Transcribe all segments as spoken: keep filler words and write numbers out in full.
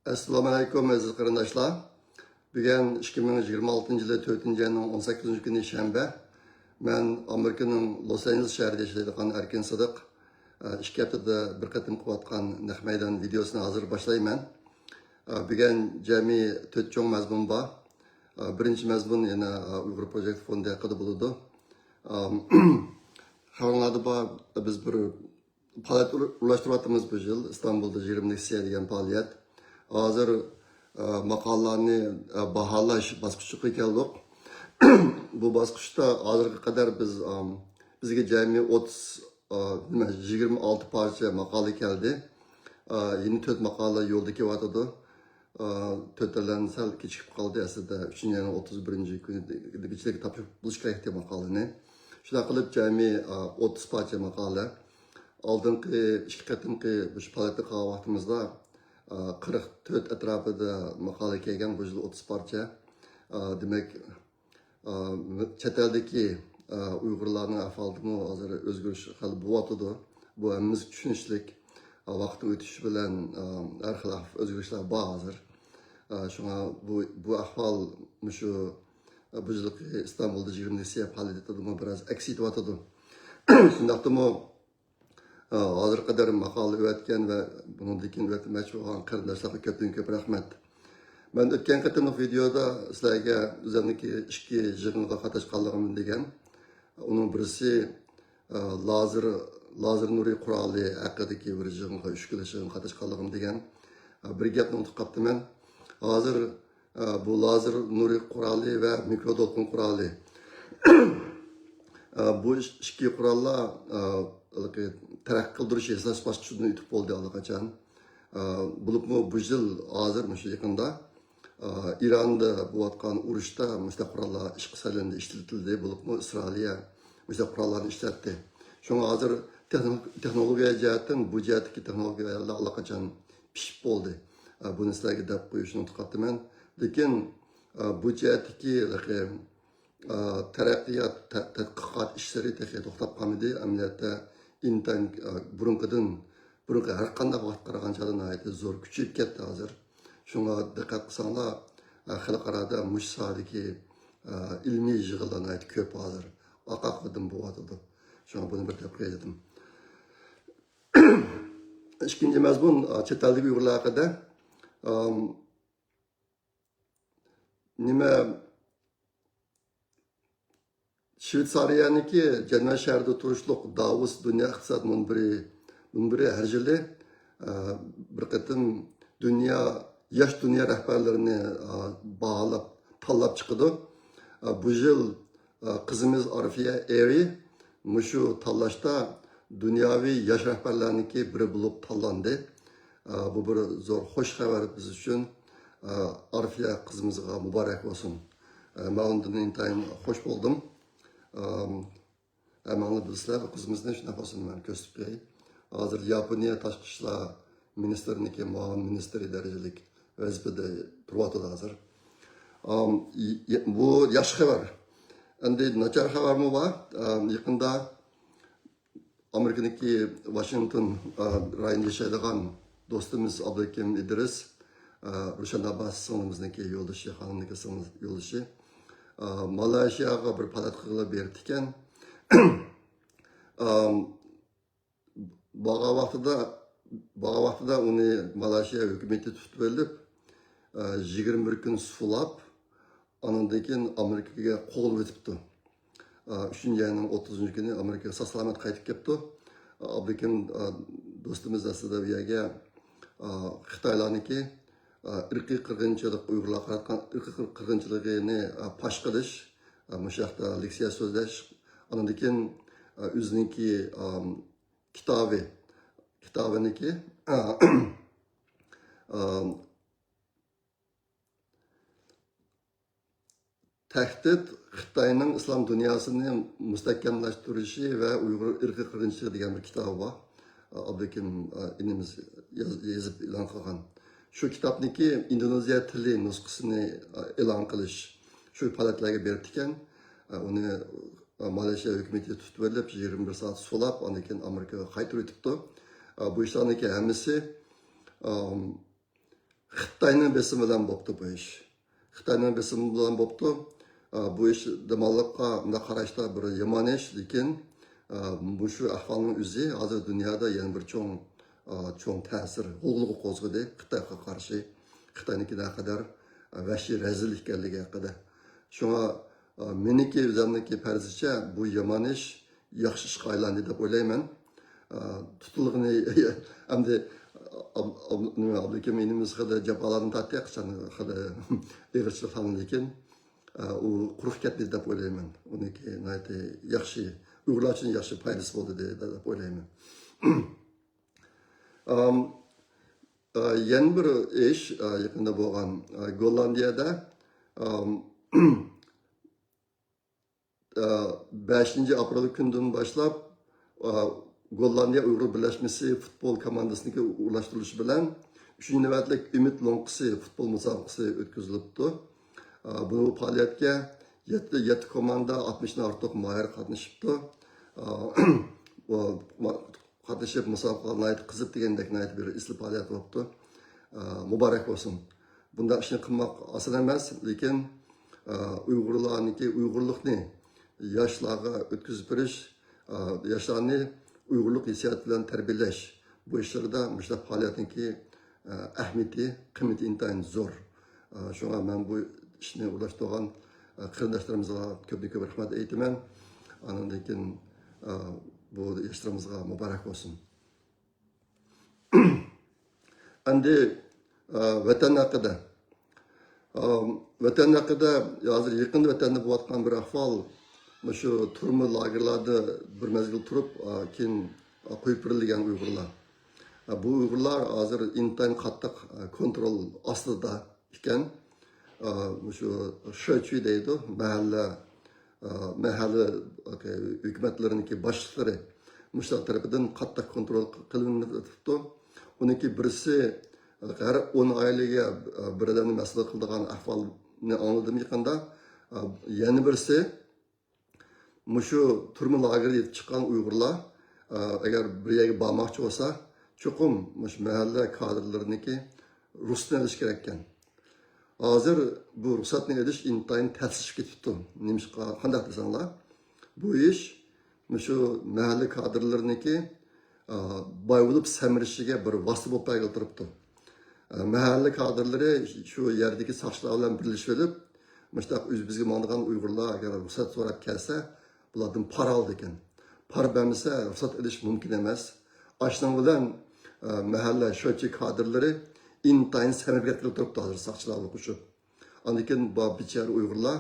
ئەسسالامۇئەلەيكۇم، ئەزىز قېرىنداشلار. بۈگۈن ئىككى مىڭ يىگىرمە ئالتىنچى يىلى تۆتىنچى ئاينىڭ ئون سەككىزىنچى كۈنى شەنبە. مەن ئامېرىكىنىڭ لوس ئانژېلېس شەھىرىدە ياشايدىغان ئەركىن سىدىق. ئىككى ھەپتىدە بىر قېتىم قىلىۋاتقان نەق مەيدان ۋىدېئوسىنى ھازىر باشلايمەن. بۈگۈن جەمئىي تۆت چوڭ مەزمۇن بار. بىرىنچى مەزمۇن يەنە ئۇيغۇر پروجېكت فوندى ھەققىدە بولىدۇ. خەۋەرلەردە بار، بىز بىر پائالىيەت ئورۇنلاشتۇرۇۋاتىمىز بۇ يىل، ئىستانبۇلدا يىگىرمە لېكسىيە دېگەن پائالىيەت. ھازىر، ئە، ماقالىلەرنى، ئە، باھالاش باسقۇچىغا كەلدۇق. بۇ باسقۇچتا ھازىرغا قەدەر بىز، ئام، بىزگە جەمئىي ئوتتۇز، ئە، نېمە، يىگىرمە ئالتە پارچە ماقالە كەلدى. ئە، يەنە تۆت ماقالە يولدا كېلىۋاتىدۇ. ئە، تۆتەيلەن سەل كېچىكىپ قالدى ئەسلىدە. ئۈچىنچى ئاينىڭ ئوتتۇز بىرىنچى كۈنىگىچىلىك تاپشۇرۇپ بولۇش كېرەك ئىدى ماقالىنى. شۇنداق قىلىپ جەمئىي، ئە، ئوتتۇز پارچە ماقالە. ئالدىنقى ئىككى قېتىمقى مۇشۇ پائالىيەتتە قالغان ۋاقتىمىزدا، ئا، قىرىق تۆت ئەتراپىدا ماقالە كەلگەن، بۇ يىل ئوتتۇز پارچە. ئا، دېمەك، ئا، چەت ئەلدىكى، ئا، ئۇيغۇرلارنىڭ ئەھۋالىدىمۇ ھازىر ئۆزگىرىش خېلى بولۇۋاتىدۇ. بۇ ھەممىمىزگە چۈشىنىشلىك. ئا، ۋاقىت ئۆتۈشى بىلەن، ئا، ھەر خىل ئۆزگىرىشلەر بار ھازىر. ئا، شۇڭا بۇ، بۇ ئەھۋال مۇشۇ، ئا، بۇ يىلقى ئىستانبۇلدا يىگىرمە لېكسىيە پائالىيىتىدىمۇ بىراز ئەكس ئېتىۋاتىدۇ. شۇنداقتىمۇ، ھازىرغا قەدەر ماقالە ئەۋەتكەن ۋە بۇنىڭدىن كېيىن ئەۋەتمەكچى بولغان قېرىنداشلارغا كۆپتىن كۆپ رەھمەت. مەن ئۆتكەن قېتىملىق ۋىدېودا سىلەرگە ئۆزۈمنىڭكى ئىككى يىغىنغا قاتناشقانلىقىمنى دېگەن. ئۇنىڭ بىرسى، ئە، لازېر، لازېر نۇرى قورالى ھەققىدىكى بىر يىغىنغا، ئۈچ كۈنلۈك يىغىنغا قاتناشقانلىقىمنى دېگەن. ئە، بىر گەپنى ئۇنتۇپ قاپتىمەن. ھازىر ئە، بۇ لازېر نۇرى قورالى ۋە مىكرو دولقۇن قورالى. ئە، بۇ ئىش-، ئىككى قوراللار، ئە، ھېلىقى تەرەققىي قىلدۇرۇش ياساش باسقۇچىدىن ئۆتۈپ بولدى ئاللىقاچان. ئە، بولۇپمۇ بۇ يىل ھازىر مۇشۇ يېقىندا، ئە، ئىراندا بولۇۋاتقان ئۇرۇشتا مۇشۇنداق قوراللار ئىشقا سېلىندى، ئىشلىتىلدى. بولۇپمۇ ئىسرائىلىيە مۇشۇنداق قوراللارنى ئىشلەتتى. شۇڭا ھازىر تېخنو-، تېخنولوگىيە جەھەتتىن، بۇ جەھەتتىكى تېخنولوگىيەلەر ئاللىقاچان پىشىپ بولدى. ئە، بۇنى سىلەرگە دەپ قويۇشنى ئۇنتۇپ قاپتىمەن. لېكىن، ئە، بۇ جەھەتتىكى، ئە، تەرەققىيات، تە-، تەتقىقات ئىشلىرى تېخى توختاپ قالمىدى. ئەمەلىيەتتە ئىنتايىن، ئە، بۇرۇنقىدىن، بۇرۇنقى ھەر قانداق ۋاقىتقا قارىغاندا ناھايىتى زور كۈچىيىپ كەتتى ھازىر. شۇڭا دىققەت قىلساڭلار، ئە، خەلقئارادا مۇشۇ ساھەدىكى، ئە، ئىلمىي يىغىنلار ناھايىتى كۆپ ھازىر. ئاقاقىدىن بولۇۋاتىدۇ. شۇڭا بۇنى بىر دەپ قوياي دېدىم. ئىككىنچى مەزمۇن، ئا، چەت ئەلدىكى ئۇيغۇرلار ھەققىدە. ئام، نېمە، شۋېتسارىيەنىڭكى جەنۋە شەھىرىدە تۇرۇشلۇق داۋوس دۇنيا ئىقتىساد مۇنبىرى، مۇنبىرى ھەر يىلى، ئا، بىر قېتىم دۇنيا، ياش دۇنيا رەھبەرلىرىنى، ئا، باھالاپ، تاللاپ چىقىدۇ. ئا، بۇ يىل، ئا، قىزىمىز ئارفىيە ئېرى مۇشۇ تاللاشتا دۇنياۋى ياش رەھبەرلەرنىڭكى بىرى بولۇپ تاللاندى. ئا، بۇ بىر زور خوش خەۋەر بىز ئۈچۈن. ئا، ئارفىيە قىزىمىزغا مۇبارەك بولسۇن. ئا، مەن ئۇنىڭدىن ئىنتايىن خوش بولدۇم. ئام، ھەممىڭلار بىلىسىلەر، بۇ قىزىمىزنى شۇنداق بولسۇن مەن كۆرسىتىپ قوياي. ھازىر ياپونىيە تاشقى ئىشلار مىنىستىرىنىڭكى مۇئاۋىن مىنىستىرى دەرىجىلىك ۋەزىپىدە تۇرۇۋاتىدۇ ھازىر. ئام، ي-، ي-، بۇ ياخشى خەۋەر. ئەمدى ناچار خەۋەرمۇ بار. ئام، يېقىندا ئامېرىكىدىكى ۋاشىنگتون، ئا، رايونىدا ياشايدىغان دوستىمىز ئابدۇكېرىم ئىدرىس، ئا، رۇشەن ئابباس سىڭلىمىزنىڭكى يولدىشى، خانىمنىڭكى سىڭلىم يولدىشى، ئا، مالايشىياغا بىر پائالىيەت قىلغىلى بېرىپتىكەن. ئا، بارغان ۋاقتىدا، بارغان ۋاقتىدا ئۇنى مالايشىيا ھۆكۈمىتى تۇتۇۋېلىپ، ئا، يىگىرمە بىر كۈن سولاپ، ئانىڭدىن كېيىن ئامېرىكىغا قوغلىۋېتىپتۇ. ئۈچىنچى ئاينىڭ ئوتتۇزىنچى كۈنى ئامېرىكىغا ساق-سالامەت قايتىپ كەپتۇ. ئابدۇكېرىم دوستىمىز ئەسلىدە بۇ يەرگە خىتايلارنىڭكى ئىرقىي قىرغىنچىلىق، ئۇيغۇرلارغا قاراتقان ئىرقىي قىر-، قىرغىنچىلىقىنى پاش قىلىش، مۇشۇ ھەقتە لېكسىيە سۆزلەش، ئاندىن كېيىن ئۆزىنىڭكى كىتابى، كىتابىنىڭكى تەھدىت، خىتاينىڭ ئىسلام دۇنياسىنى مۇستەھكەملەشتۈرۈشى ۋە ئۇيغۇر ئىرقىي قىرغىنچىلىقى دېگەن بىر كىتابى بار. ئابدۇكېرىم ئىنىمىز ياز-، يېزىپ ئېلان قىلغان. شۇ كىتابنىڭكى ئىندونېزىيە تىلى نۇسخىسىنى ئېلان قىلىش، شۇ پائالىيەتلەرگە بېرىپتىكەن. ئۇنى مالايشىيا ھۆكۈمىتى تۇتۇۋېلىپ، يىگىرمە بىر سائەت سولاپ، ئاندىن كېيىن ئامېرىكىغا قايتۇرۇۋېتىپتۇ. بۇ ئىشلارنىڭكى ھەممىسى، خىتاينىڭ بېسىمى بىلەن بوپتۇ بۇ ئىش. خىتاينىڭ بېسىمى بىلەن بوپتۇ. ئا، بۇ ئىش دەماللىققا مۇنداق قاراشتا بىر يامان ئىش، لېكىن، ئا، مۇشۇ ئەھۋالنىڭ ئۆزى ھازىر دۇنيادا يەنە بىر چوڭ، ئا، چوڭ تەسىر، غۇلغۇلا قوزغىدى خىتايغا قارشى. خىتاينىڭكى نەقەدەر، ئا، ۋەھشىي رەزىل ئىكەنلىكى ھەققىدە. شۇڭا، ئا، مېنىڭكى ئۆزۈمنىڭكى پەرىزىچە بۇ يامان ئىش ياخشى ئىشقا ئايلاندى دەپ ئويلايمەن. ئا، تۇتۇلغىنى ئەمدى ئاب-، ئاب-، نېمە، ئابلىكىم ئىنىمىز خېلى جاپالارنى تارتتى، قىسان خېلى ئېغىرچىلىقلارنى، لېكىن، ئا، ئۇ قۇرۇق كەتمىدى دەپ ئويلايمەن. ئۇنىڭكى ناھايىتى ياخشى، ئۇيغۇرلار ئۈچۈن ياخشى پايدىسى بولدى دە-، دەپ ئويلايمەن. ئام، ئا، يەنە بىر ئىش، ئا، يېقىندا بولغان، ئا، گوللاندىيەدە، ئام، ئا، بەشىنچى ئاپرېل كۈنىدىن باشلاپ، ئا، گوللاندىيە ئۇيغۇر بىرلەشمىسى پۇتبول كوماندىسىنىڭكى ئورۇنلاشتۇرۇلۇشى بىلەن ئۈچىنچى نۆۋەتلىك ئۈمىد لوڭقىسى پۇتبول مۇسابىقىسى ئۆتكۈزۈلۈپتۇ. ئا، بۇ پائالىيەتكە يەتتە، يەتتە كوماندا، ئاتمىشتىن ئارتۇق ماھىر قاتنىشىپتۇ. ئا، بۇ ما-، قاتنىشىپ مۇسابىقە ناھايىتى قىزىپ دېگەندەك ناھايىتى بىر ئېسىل پائالىيەت بوپتۇ. ئا، مۇبارەك بولسۇن. بۇنداق ئىشنى قىلماق ئاسان ئەمەس، لېكىن، ئا، ئۇيغۇرلارنىڭكى ئۇيغۇرلۇقنى ياشلارغا ئۆتكۈزۈپ بېرىش، ئا، ياشلارنى ئۇيغۇرلۇق ھېسسىياتى بىلەن تەربىيەلەش، بۇ ئىشلىرىدا مۇشۇنداق پائالىيەتنىڭكى، ئا، ئەھمىيىتى، قىممىتى ئىنتايىن زور. ئا، شۇڭا مەن بۇ ئىشنى ئورۇنلاشتۇرغان، ئا، قېرىنداشلىرىمىزغا كۆپتىن كۆپ رەھمەت ئېيتىمەن. ئاندىن كېيىن، ئا، بۇ ياشلىرىمىزغا مۇبارەك بولسۇن. ئەمدى، ئا، ۋەتەن ھەققىدە. ئا، ۋەتەن ھەققىدە ھازىر يېقىندا ۋەتەندە بولۇۋاتقان بىر ئەھۋال، مۇشۇ تۈرمە لاگېرلاردا بىر مەزگىل تۇرۇپ، ئا، كېيىن، ئا، قويۇپ بېرىلگەن ئۇيغۇرلار. ئا، بۇ ئۇيغۇرلار ھازىر ئىنتايىن قاتتىق، ئا، كونترول ئاستىدا ئىكەن. ئا، مۇشۇ شۆچۈ دەيدۇ، مەھەللە، ئا، مەھەللە ھۆكۈمەتلىرىنىڭكى باشلىقلىرى مۇشۇلار تەرىپىدىن قاتتىق كونترول قىلىنىپ ئۆتۈپتۇ. ئۇنىڭكى بىرسى، ئا، ھەر ئون ئائىلىگە، ئا، بىر ئادەمنى مەسئۇل قىلىدىغان ئەھۋالنى ئاڭلىدىم يېقىندا. ئا، يەنە بىرسى، مۇشۇ تۈرمە لاگېرىدا يېتىپ چىققان ئۇيغۇرلار، ئە، ئەگەر بىر يەرگە بارماقچى بولسا، چوقۇم مۇشۇ مەھەللە كادىرلىرىنىڭكى رۇخسىتىنى ئېلىش كېرەككەن. ھازىر بۇ رۇخسەتنى ئېلىش ئىنتايىن تەسلىشىپ كېتىپتۇ. نېمىشقا، قانداق دېسەڭلار، بۇ ئىش مۇشۇ مەھەللە كادىرلىرىنىڭكى ئا، باي بولۇپ سەمرىشىگە بىر ۋاسىتە بولۇپ بەرگىلى تۇرۇپتۇ. ئا، مەھەللە كادىرلىرى شۇ يەردىكى ساقچىلار بىلەن بىرلىشىۋېلىپ، مۇشۇنداق ئۆزى بىزگە ماڭىدىغان ئۇيغۇرلار ئەگەر رۇخسەت سوراپ كەلسە، بۇلاردىن پارا ئالىدىكەن. پارا بەرمىسە، رۇخسەت ئېلىش مۇمكىن ئەمەس. ئاشۇنىڭ بىلەن، ئا، مەھەللە شۆچى كادىرلىرى ئىنتايىن سەمرىپ كەتكىلى تۇرۇپتۇ ھازىر ساقچىلار بىلەن قوشۇپ. ئاندىن كېيىن بۇ بىچارە ئۇيغۇرلار،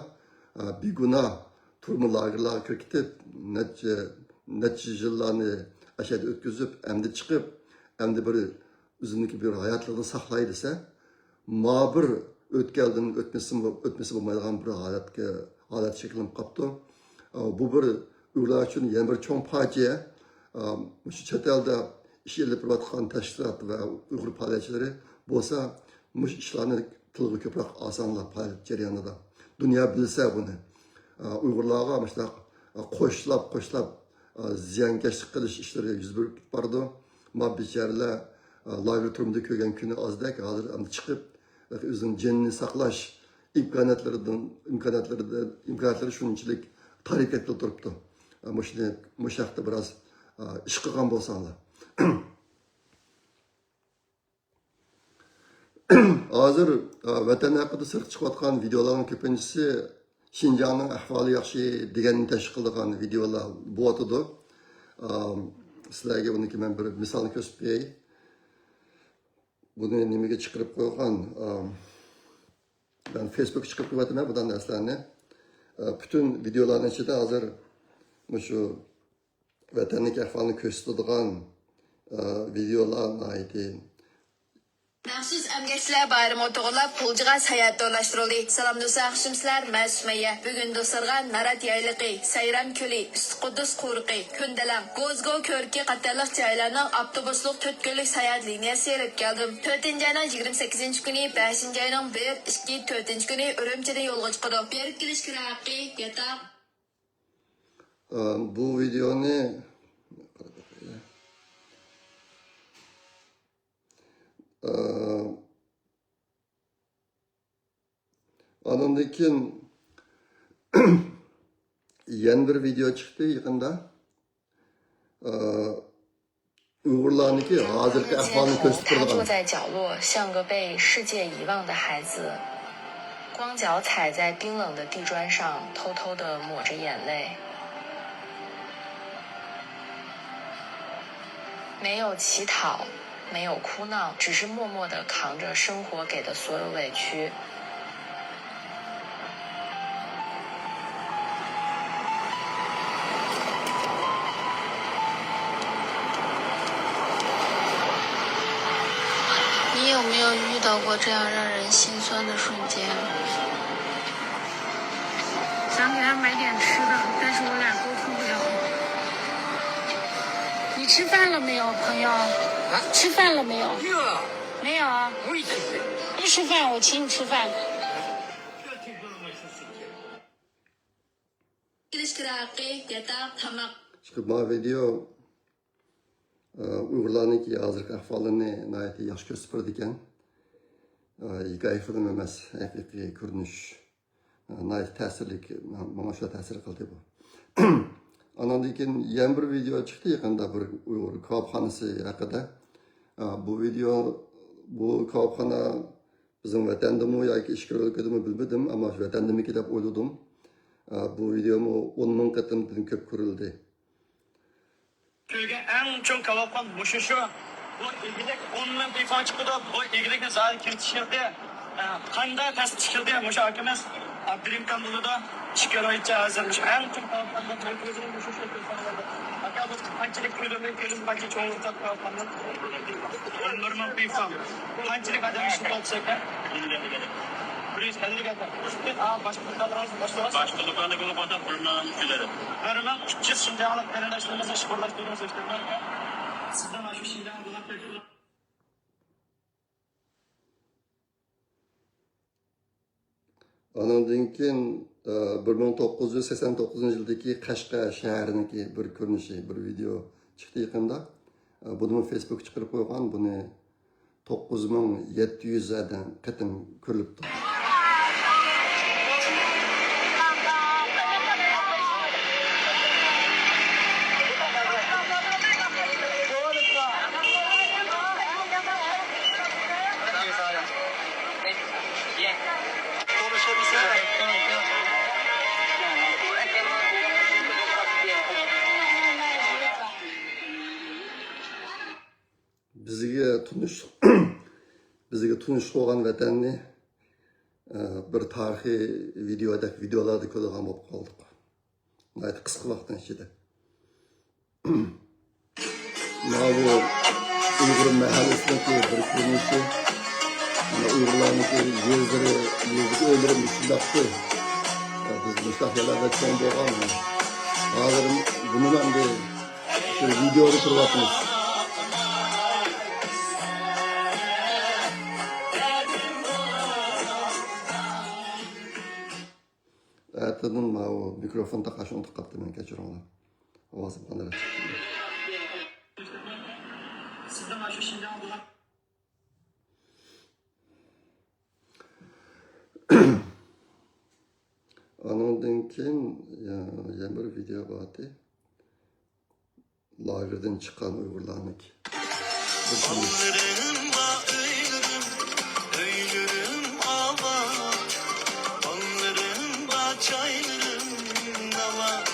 ئە، بىگۇناھ تۈرمە لاگېرلارغا كىرىپ كېتىپ، نەچچە، نەچچە يىللارنى ئەشەدە ئۆتكۈزۈپ، ئەمدى چىقىپ، ئەمدى بىر ئۆزىنىڭكى بىر ھاياتلىقىنى ساقلاي دېسە، ما بىر ئۆتكەلدىن ئۆتمىسە، ئۆتمىسە بولمايدىغان بىر ھالەتكە، ھالەت شەكىللىنىپ قاپتۇ. ئە، بۇ بىر ئۇيغۇرلار ئۈچۈن يەنە بىر چوڭ پاجىئە. ئە، مۇشۇ چەت ئەلدە ئىش ئېلىپ بېرىۋاتقان تەشكىلات ۋە ئۇيغۇر پائالىيەتچىلىرى بولسا مۇشۇ ئىشلارنى تىلغا كۆپرەك ئالساڭلار پائالىيەت جەريانىدا. دۇنيا بىلسە بۇنى. ئۇيغۇرلارغا مۇشۇنداق قوشلاپ، قوشلاپ زىيانكەشلىك قىلىش ئىشلىرى يۈز بېرىپ بارىدۇ. ما بىچارىلەر لاگېر تۈرمىدە كۆرگەن كۈنى ئازدەك، ھازىر ئەمدى چىقىپ، ئۆزىنىڭ جېنىنى ساقلاش ئىمكانىيەتلىرىدىن، ئىمكانىيەتلىرىدە، ئىمكانىيەتلىرى شۇنچىلىك تار كەتكىلى تۇرۇپتۇ. مۇشۇنى، مۇشۇ ھەقتە بىراز ئىش قىلغان بولساڭلار. ھازىر، ئا، ۋەتەن ھەققىدە سىرتقا چىقىۋاتقان ۋىدېئولارنىڭ كۆپىنچىسى شىنجاڭنىڭ ئەھۋالى ياخشى دېگەننى تەشۋىق قىلىدىغان ۋىدېئولار بولۇۋاتىدۇ. ئا، سىلەرگە بۇنىڭكى مەن بىر مىسالنى كۆرسىتىپ بېرەي. بۇنى نېمىگە چىقىرىپ قويغان؟ ئا، مەن فېيسبۇكقا چىقىرىپ قويۇۋاتىمەن بۇنداق نەرسىلەرنى. ئا، پۈتۈن ۋىدېئولارنىڭ ئىچىدە ھازىر مۇشۇ ۋەتەننىڭ ئەھۋالىنى كۆرسىتىدىغان، ئە، ۋىدېئولار ناھايىتى. مەخسۇس ئەمگەكچىلەر بايرىمىغا توغرىلاپ غۇلجىغا ساياھەت ئورۇنلاشتۇرۇلدى. سالام دوستلار، خۇشامسىلەر، مەن سۈمەييە. بۈگۈن دوستلارغا نارات يايلىقى، سايرام كۆلى، ئۈستى قۇددۇس قورۇقى، كۈندەلەڭ، گوزگو كۆۋرۈكى قاتارلىق جايلارنىڭ ئاپتوبۇسلۇق تۆت كۈنلۈك ساياھەت لىنىيەسىگە ئېلىپ كەلدىم. تۆتىنچى ئاينىڭ يىگىرمە سەككىزىنچى كۈنى، بەشىنچى ئاينىڭ بىر، ئىككى، تۆتىنچى كۈنى ئۈرۈمچىدىن يولغا چىقىدۇ. بېرىپ كېلىش كىرا ھەققى، ياتاق، ئە، بۇ ۋىدېئونى، ئە، ئاندىن كېيىن يەنە بىر ۋىدېئو چىقتى يېقىندا. ئۇيغۇرلارنىڭكى ھازىرقى ئەھۋالىنى كۆرسىتىپ بېرىدىغان. 坐在角落，像个被世界遗忘的孩子，光脚踩在冰冷的地砖上，偷偷地抹着眼泪。没有乞讨，没有哭闹，只是默默地扛着生活给的所有委屈。你有没有遇到过这样让人心酸的瞬间？想给他买点吃的，但是我俩沟通不了。你吃饭了没有，朋友？啊？吃饭了没有？没有啊。没有啊。我已经没吃饭，我请你吃饭。كېلىش كىرا ھەققى، ياتاق، تاماق. شۇ ما ۋىدېئو، ئە، ئۇيغۇرلارنىڭكى ھازىرقى ئەھۋالىنى ناھايىتى ياخشى كۆرسىتىپ بېرىدىكەن. ئە، ھېكايە فىلىم ئەمەس، ھەقىقىي كۆرۈنۈش. ئە، ناھايىتى تەسىرلىك، ماڭا شۇ تەسىر قىلدى بۇ. ئاناندىن كېيىن يەنە بىر ۋىدېئو چىقتى يېقىندا بىر ئۇيغۇر كاۋاپخانىسى ھەققىدە. ئە، بۇ ۋىدېئو، بۇ كاۋاپخانا بىزنىڭ ۋەتەندىمۇ ياكى ئىچكىرى ئۆلكىدىمۇ بىلمىدىم، ئەمما ۋەتەندىمىكى دەپ ئويلىدىم. ئە، بۇ ۋىدېئومۇ ئون مىڭ قېتىمدىن كۆپ كۆرۈلدى. كۆرگەن ئەڭ چوڭ كاۋاپخانا مۇشۇ شۇ. بۇ ئىگىلىك ئون مىڭ پىفاڭ چىقىدۇ. بۇ ئىگىلىكنى زادى كىم تىكلىدى؟ ئە، قانداق تەس تىكلىدى؟ مۇشۇ ئاكىمىز ئابدۇرېھىم خان بولىدۇ. ئىچكىرى ئويچە ھازىر مۇشۇ ئەڭ چوڭ كاۋاپخانا. ئاكا، بۇ قانچىلىك كۆلىمى، كۆلىمى قانچە چوڭلۇقتا كاۋاپخانا؟ ئون بىر مىڭ پىفاڭ. قانچىلىك ئادەم ئىشلىتىۋاتىسىز ئاكا؟ بىر يۈز ئەللىك ئادەم. ئا، باشقا دۇكانلارنى باشقا. باشقا دۇكاندا بولۇپ قالسا بىر مىڭ ئۈچ يۈز ئادەم. بىر مىڭ ئۈچ يۈز شىنجاڭلىق قېرىنداشلىرىمىزنى ئىشقا ئورۇنلاشتۇرىمىز. سىزدىن ئاشۇ شىنجاڭ بۇلاپ كەتكەن. ئانىڭدىن كېيىن، ئە، بىر مىڭ توققۇز يۈز سەكسەن توققۇزىنچى يىلدىكى قەشقەر شەھىرىنىڭكى بىر كۆرۈنۈشى، بىر ۋىدېئو چىقتى يېقىندا. ئە، بۇنىمۇ فېيسبۇكقا چىقىرىپ قويغان، بۇنى توققۇز مىڭ يەتتە يۈز ئادەم قېتىم كۆرۈلۈپتۇ. بىزگە تونۇش، بىزگە تونۇش بولغان ۋەتەننى، ئە، بىر تارىخىي ۋىدېئودەك ۋىدېئولاردا كۆرىدىغان بولۇپ قالدۇق. ناھايىتى قىسقا ۋاقىتنىڭ ئىچىدە. ماۋۇ ئۇيغۇر مەھەللىسىنىڭكى بىر كۆرۈنۈشى. مانا ئۇيغۇرلارنىڭكى يېزىلىرى، يېزا ئۆيلىرى مۇشۇنداقتى. بىز مۇشۇنداق يەرلەردە چوڭ بولغان. ھازىر بۇنىمۇ ئەمدى شۇ ۋىدېودا كۆرۈۋاتىمىز. ئەتىدىن ماۋۇ مىكروفون تاقاشنى ئۇنتۇپ قاپتىمەن، كەچۈرۈڭلار. ئاۋازىم قانداق چىقتى؟ ئانىڭدىن كېيىن يەنە بىر ۋىدېو بارتى. لاگېردىن چىققان ئۇيغۇرلارنىڭكى. بالىلىرىم بار ئۆيلىرىم، ئۆيلىرىم ئاۋات. بالىلىرىم بار جايلىرىم ناۋات.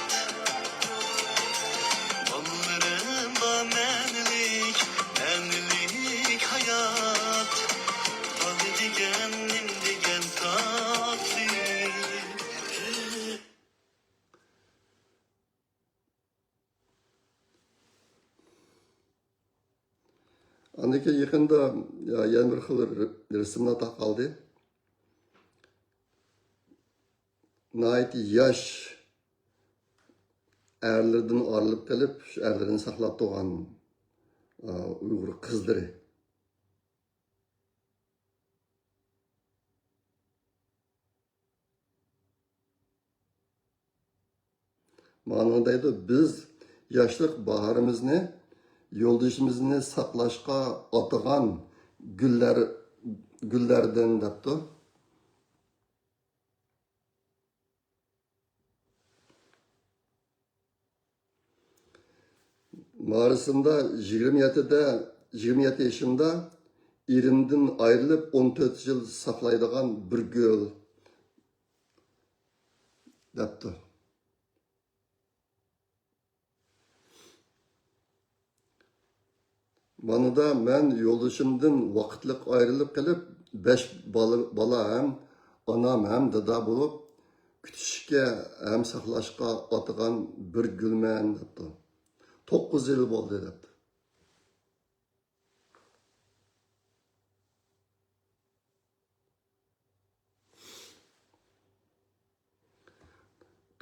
بالىلىرىم بار مەنىلىك، مەنىلىك ھايات. بالا دېگەن نېمە دېگەن تاتلىق. ئاندىن كېيىن يېقىندا يەنە بىر خىل رەسىملەر تارقالدى. ناھايىتى ياش ئەرلىرىدىن ئايرىلىپ قېلىپ، شۇ ئەرلىرىنى ساقلاپ تۇرغان، ئۇيغۇر قىزلىرى. مانا دەيدۇ، بىز ياشلىق باھارىمىزنى يولدىشىمىزنى ساقلاشقا ئاتىغان گۈللەر، گۈللەردىن دەپتۇ. مارىسىمدا يىگىرمە يەتتىدە، يىگىرمە يەتتە يېشىمدا ئېرىمدىن ئايرىلىپ، ئون تۆت يىل ساقلايدىغان بىر گۈل دەپتۇ. مانىدا مەن يولدىشىمدىن ۋاقىتلىق ئايرىلىپ قېلىپ، بەش بالا، بالا ھەم ئانام ھەم دادا بولۇپ، كۈتۈشكە ھەم ساقلاشقا ئاتىغان بىر گۈلمەن دەپتۇ. توققۇز يىل بولدى دەپتۇ.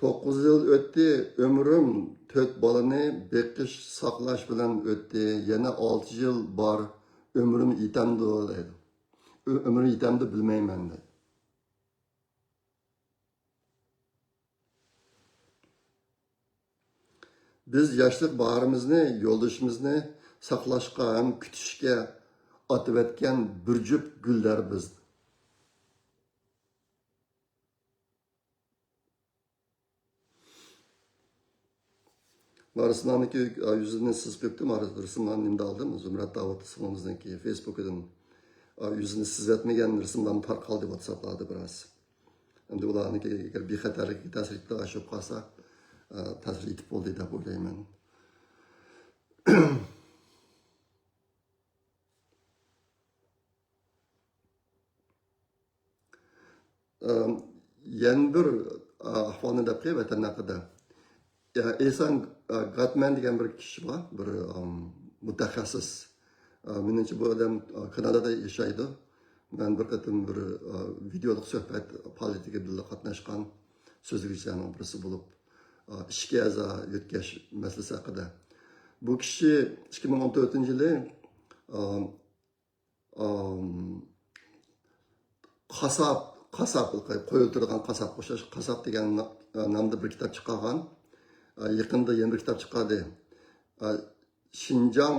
توققۇز يىل ئۆتتى، ئۆمرۈم تۆت بالىنى بېقىش، ساقلاش بىلەن ئۆتتى. يەنە ئالتە يىل بار، ئۆمرۈم يېتەمدۇ دەيدۇ. ئۆ-، ئۆمرۈم يېتەمدۇ بىلمەيمەن دەيدۇ. بىز ياشلىق باھارىمىزنى، يولدىشىمىزنى ساقلاشقا ھەم كۈتۈشكە ئاتىۋەتكەن بىر جۈپ گۈللەر بىز. مارىسىماننىڭكى يۈزىنى سىزىپ قويۇپتۇ. مارىسىمان نېمىدە ئالدىم؟ زۇمرەت داۋۇت سىڭلىمىزنىڭكى فېيسبۇكىدىن يۈزىنى سىزىۋەتمىگەن رەسىملەرمۇ تارقالدى ۋاتساپلاردا بىراز. ئەمدى ئۇلارنىڭكى ئەگەر بىخەتەرلىككە تەسىر يېتىپ قالسا، تەسىر يېتىپ بولدى دەپ ئويلايمەن. ئەم، يەنە بىر، ئە، ئەھۋالنى دەپ قوياي ۋەتەن ھەققىدە. يا، ئېسان، ئە، گاتمەن دېگەن بىر كىشى بار، بىر، ئەم، مۇتەخەسسىس. ئە، مېنىڭچە بۇ ئادەم، ئە، كانادادا ياشايدۇ. مەن بىر قېتىم بىر، ئە، ۋىدېئولۇق سۆھبەت پائالىيىتىگە بىللە قاتناشقان سۆزلىگۈچىلەرنىڭ بىرسى بولۇپ، ئە، ئىچكى ئەزا يۆتكەش مەسىلىسى ھەققىدە. بۇ كىشى ئىككى مىڭ ئون تۆتىنچى يىلى، ئە، ئام، قاسساپ، قاسساپ، قوي ئۆلتۈرىدىغان قاسساپقا ئوخشاش، قاسساپ دېگەن نا-، نامدا بىر كىتاب چىقارغان. ئا، يېقىندا يەنە بىر كىتاب چىقاردى. ئا، شىنجاڭ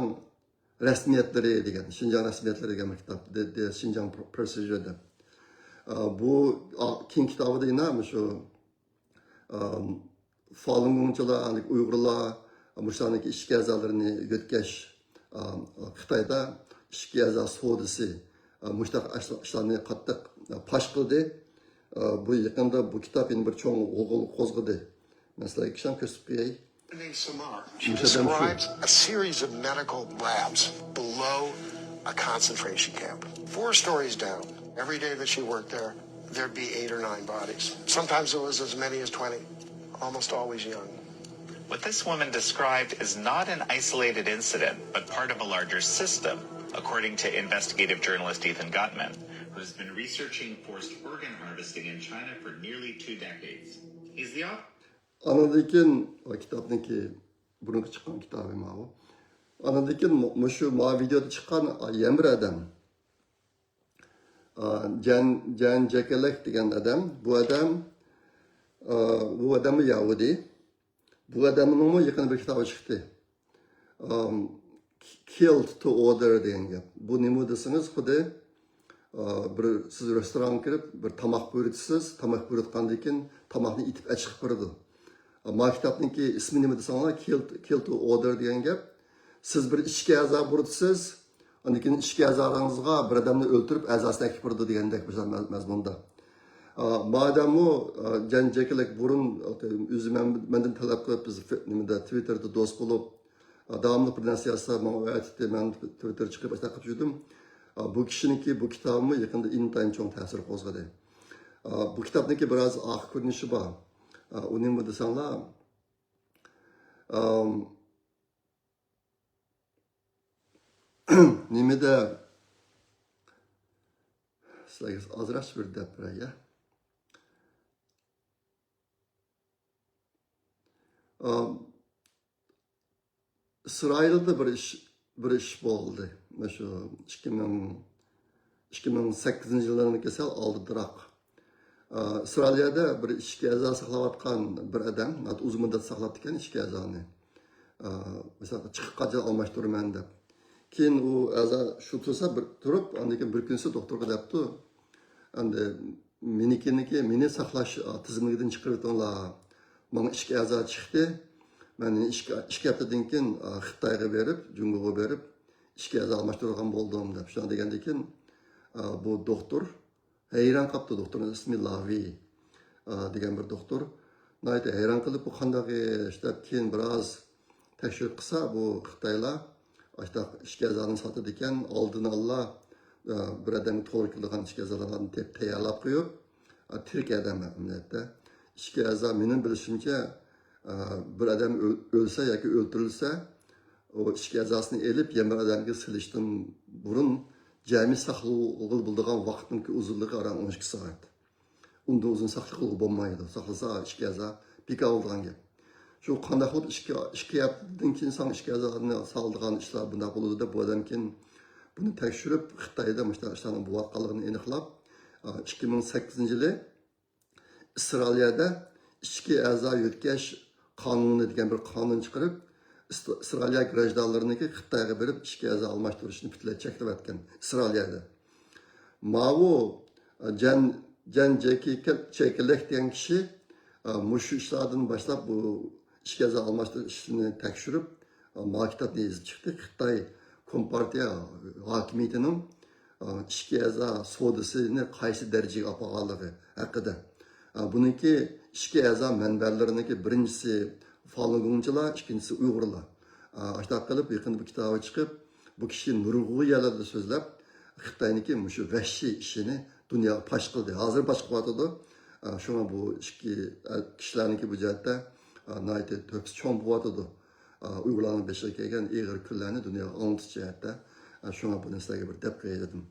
رەسمىيەتلىرى دېگەن، شىنجاڭ رەسمىيەتلىرى دېگەن بىر كىتاب، دە-، دە-، شىنجاڭ پر-، پروسېدۇرى دەپ. ئا، بۇ، ئا، كېيىن كىتابىدا يەنە مۇشۇ ئام، فالۇنگوڭچىلار، ئۇيغۇرلار، مۇشۇلارنىڭكى ئىچكى ئەزالىرىنى يۆتكەش، ئام، خىتايدا ئىچكى ئەزا سودىسى، ئا، مۇشۇنداق ئىش-، ئىشلارنى قاتتىق پاش قىلدى. ئا، بۇ يېقىندا بۇ كىتاب يەنە بىر چوڭ غۇلغۇلا قوزغىدى. مەن سىلەرگە كىشەن كۆرسىتىپ قوياي. Samar. She مۇشۇ ئادەم شۇ. Describes a series of medical labs below a concentration camp. Four stories down. Every day that she worked there, there'd be eight or nine bodies. Sometimes it was as many as twenty, almost always young. What this woman described is not an isolated incident, but part of a larger system, according to investigative journalist Ethan Gutmann, who's been researching forced organ harvesting in China for nearly two decades. He's the author. ئانىدىن كېيىن، ئا، كىتابنىڭكى، بۇرۇنقى چىققان كىتابى ماۋۇ. ئانىدىن كېيىن مۇ-، مۇشۇ ماۋۇ ۋىدېئودا چىققان، ئا، يەنە بىر ئادەم. ئا، جەن، جەن جەكەلەك دېگەن ئادەم. بۇ ئادەم، ئا، بۇ ئادەممۇ يەھۇدىي. بۇ ئادەمنىڭمۇ يېقىندا بىر كىتابى چىقتى. ئام، Killed to Order دېگەن گەپ. بۇ نېمە دېسىڭىز، خۇددى، ئا، بىر سىز رېستورانغا كىرىپ، بىر تاماق بۇيرۇتىسىز، تاماق بۇيرۇتقاندىن كېيىن تاماقنى ئېتىپ ئەچىقىپ بېرىدۇ. ئا، ما كىتابنىڭكى ئىسمى نېمە دېسەڭلار، Killed، Killed to Order دېگەن گەپ. سىز بىر ئىچكى ئەزا بۇيرۇتىسىز، ئاندىن كېيىن ئىچكى ئەزالىرىڭىزغا بىر ئادەمنى ئۆلتۈرۈپ، ئەزاسىنى ئەكىپ بېرىدۇ دېگەندەك بىر مەز-، مەزمۇندا. ئا، مادەممۇ، ئا، جەن جەكىلەك بۇرۇن، ئا، ئۆزى مەن-، مەندىن تەلەپ قىلىپ، بىز فې-، نېمىدە، تىۋىتتېردا دوست بولۇپ، ئا، داۋاملىق بىر نەرسە يازسا، ماڭا ئەۋەتەتتى، مەن تىۋىتتېر چىقىپ، ئاشۇنداق قىلىپ يۈردۈم. ئا، بۇ كىشىنىڭكى بۇ كىتابىمۇ يېقىندا ئىنتايىن چوڭ تەسىر قوزغىدى. ئا، بۇ كىتابنىڭكى بىراز ئارقا كۆرۈنۈشى بار. ئا، ئۇ نېمە دېسەڭلار، ئام، نېمىدە سىلەرگە ئازراق بىر دەپ بېرەي، يا. ئام، ئىسرائىلدا بىر ئىش، بىر ئىش بولدى. مۇشۇ ئىككى مىڭ، ئىككى مىڭ سەككىزىنچى يىللارنىڭكى سەل ئالدىدىراق. ئا، ئىسرائىلىيەدە بىر ئىچكى ئەزا ساقلاۋاتقان بىر ئادەم، ناھايىتى ئۇزۇن مۇددەت ساقلاپتىكەن ئىچكى ئەزانى. ئا، مىسالغا، چىقىپ قالسا ئالماشتۇرىمەن دەپ. كېيىن ئۇ ئەزا شۇ تۇرسا بىر تۇرۇپ، ئاندىن كېيىن بىر كۈنسى دوختۇرغا دەپتۇ، ئەمدى مېنىڭكىنىڭكى، مېنى ساقلاش، ئا، تىزىملىكىدىن چىقىرىۋېتىڭلار. ماڭا ئىچكى ئەزا چىقتى. مەن ئىككى، ئىككى ھەپتىدىن كېيىن، ئا، خىتايغا بېرىپ، جۇڭگوغا بېرىپ، ئىچكى ئەزا ئالماشتۇرغان بولدۇم، دەپ شۇنداق دېگەندىن كېيىن، ئا، بۇ دوختۇر ھەيران قاپتۇ، دوختۇرنىڭ ئىسمى لاۋى، ئا، دېگەن بىر دوختۇر. ناھايىتى ھەيران قېلىپ، بۇ قانداق ئىش دەپ، كېيىن بىراز تەكشۈرۈپ قىلسا، بۇ خىتايلار ئاشتاق ئىچكى ئەزانى ساتىدىكەن، ئالدىن ئاللا، ئا، بىر ئادەمگە توغرا كېلىدىغان ئىچكى ئەزالارنى تەييارلاپ قويۇپ، ئا، تىرىك ئادەم ئەمەلىيەتتە. ئىچكى ئەزا، مېنىڭ بىلىشىمچە، ئا، بىر ئادەم ئۆل-، ئۆلسە ياكى ئۆلتۈرۈلسە، ئۇ ئىچكى ئەزاسىنى ئېلىپ، يەنە بىر ئادەمگە سېلىشتىن بۇرۇن جەمئىي ساقلىغىلى بولىدىغان ۋاقىتنىڭكى ئۇزۇنلۇقى ئاران ئون ئىككى سائەت. ئۇندىن ئۇزۇن ساقلىغىلى بولمايدۇ. ساقلىسا ئىچكى ئەزا بىكار بولىدىغان گەپ. شۇ قانداق قىلىپ ئىككى، ئىككى ھەپتىدىن كېيىن ساڭا ئىچكى ئەزانى سالىدىغان ئىشلار بۇنداق بولىدۇ دەپ، بۇ ئادەم كېيىن بۇنى تەكشۈرۈپ، خىتايدا مۇشۇنداق ئىشلارنىڭ بولۇۋاتقانلىقىنى ئېنىقلاپ، ئىككى مىڭ سەككىزىنچى يىلى ئىسرائىلىيەدە ئىچكى ئەزا يۆتكەش قانۇنى دېگەن بىر قانۇن چىقىرىپ، ئىس-، ئىسرائىلىيە گراژدانلىرىنىڭكى خىتايغا بېرىپ ئىچكى ئەزا ئالماشتۇرۇشنى پۈتۈنلەي چەكلىۋەتكەن ئىسرائىلىيەدە. ماۋۇ جەن، جەن جېكى-، چېكىلەك دېگەن كىشى، ئا، مۇشۇ ئىشلاردىن باشلاپ بۇ ئىچكى ئەزا ئالماشتۇرۇش ئىشىنى تەكشۈرۈپ، ئا، ما كىتابنى يېزىپ چىقتى. خىتاي كومپارتىيە ھاكىمىيىتىنىڭ، ئا، ئىچكى ئەزا سودىسىنى قايسى دەرىجىگە ئاپارغانلىقى ھەققىدە. ئا، بۇنىڭكى ئىچكى ئەزا مەنبەلىرىنىڭكى بىرىنچىسى فالۇنگوڭچىلار، ئىككىنچىسى ئۇيغۇرلار. ئا، ئاشۇنداق قىلىپ يېقىندا بۇ كىتابى چىقىپ، بۇ كىشى نۇرغۇن يەرلەردە سۆزلەپ، خىتاينىڭكى مۇشۇ ۋەھشىي ئىشىنى دۇنياغا پاش قىلدى. ھازىر پاش قىلىۋاتىدۇ. ئا، شۇڭا بۇ ئىككى، ئە، كىشىلەرنىڭكى بۇ جەھەتتە، ئا، ناھايىتى تۆھپىسى چوڭ بولۇۋاتىدۇ. ئا، ئۇيغۇرلارنىڭ بېشىغا كەلگەن ئېغىر كۈنلەرنى دۇنياغا ئاڭلىتىش جەھەتتە. ئا، شۇڭا بۇنى سىلەرگە بىر دەپ قوياي دېدىم.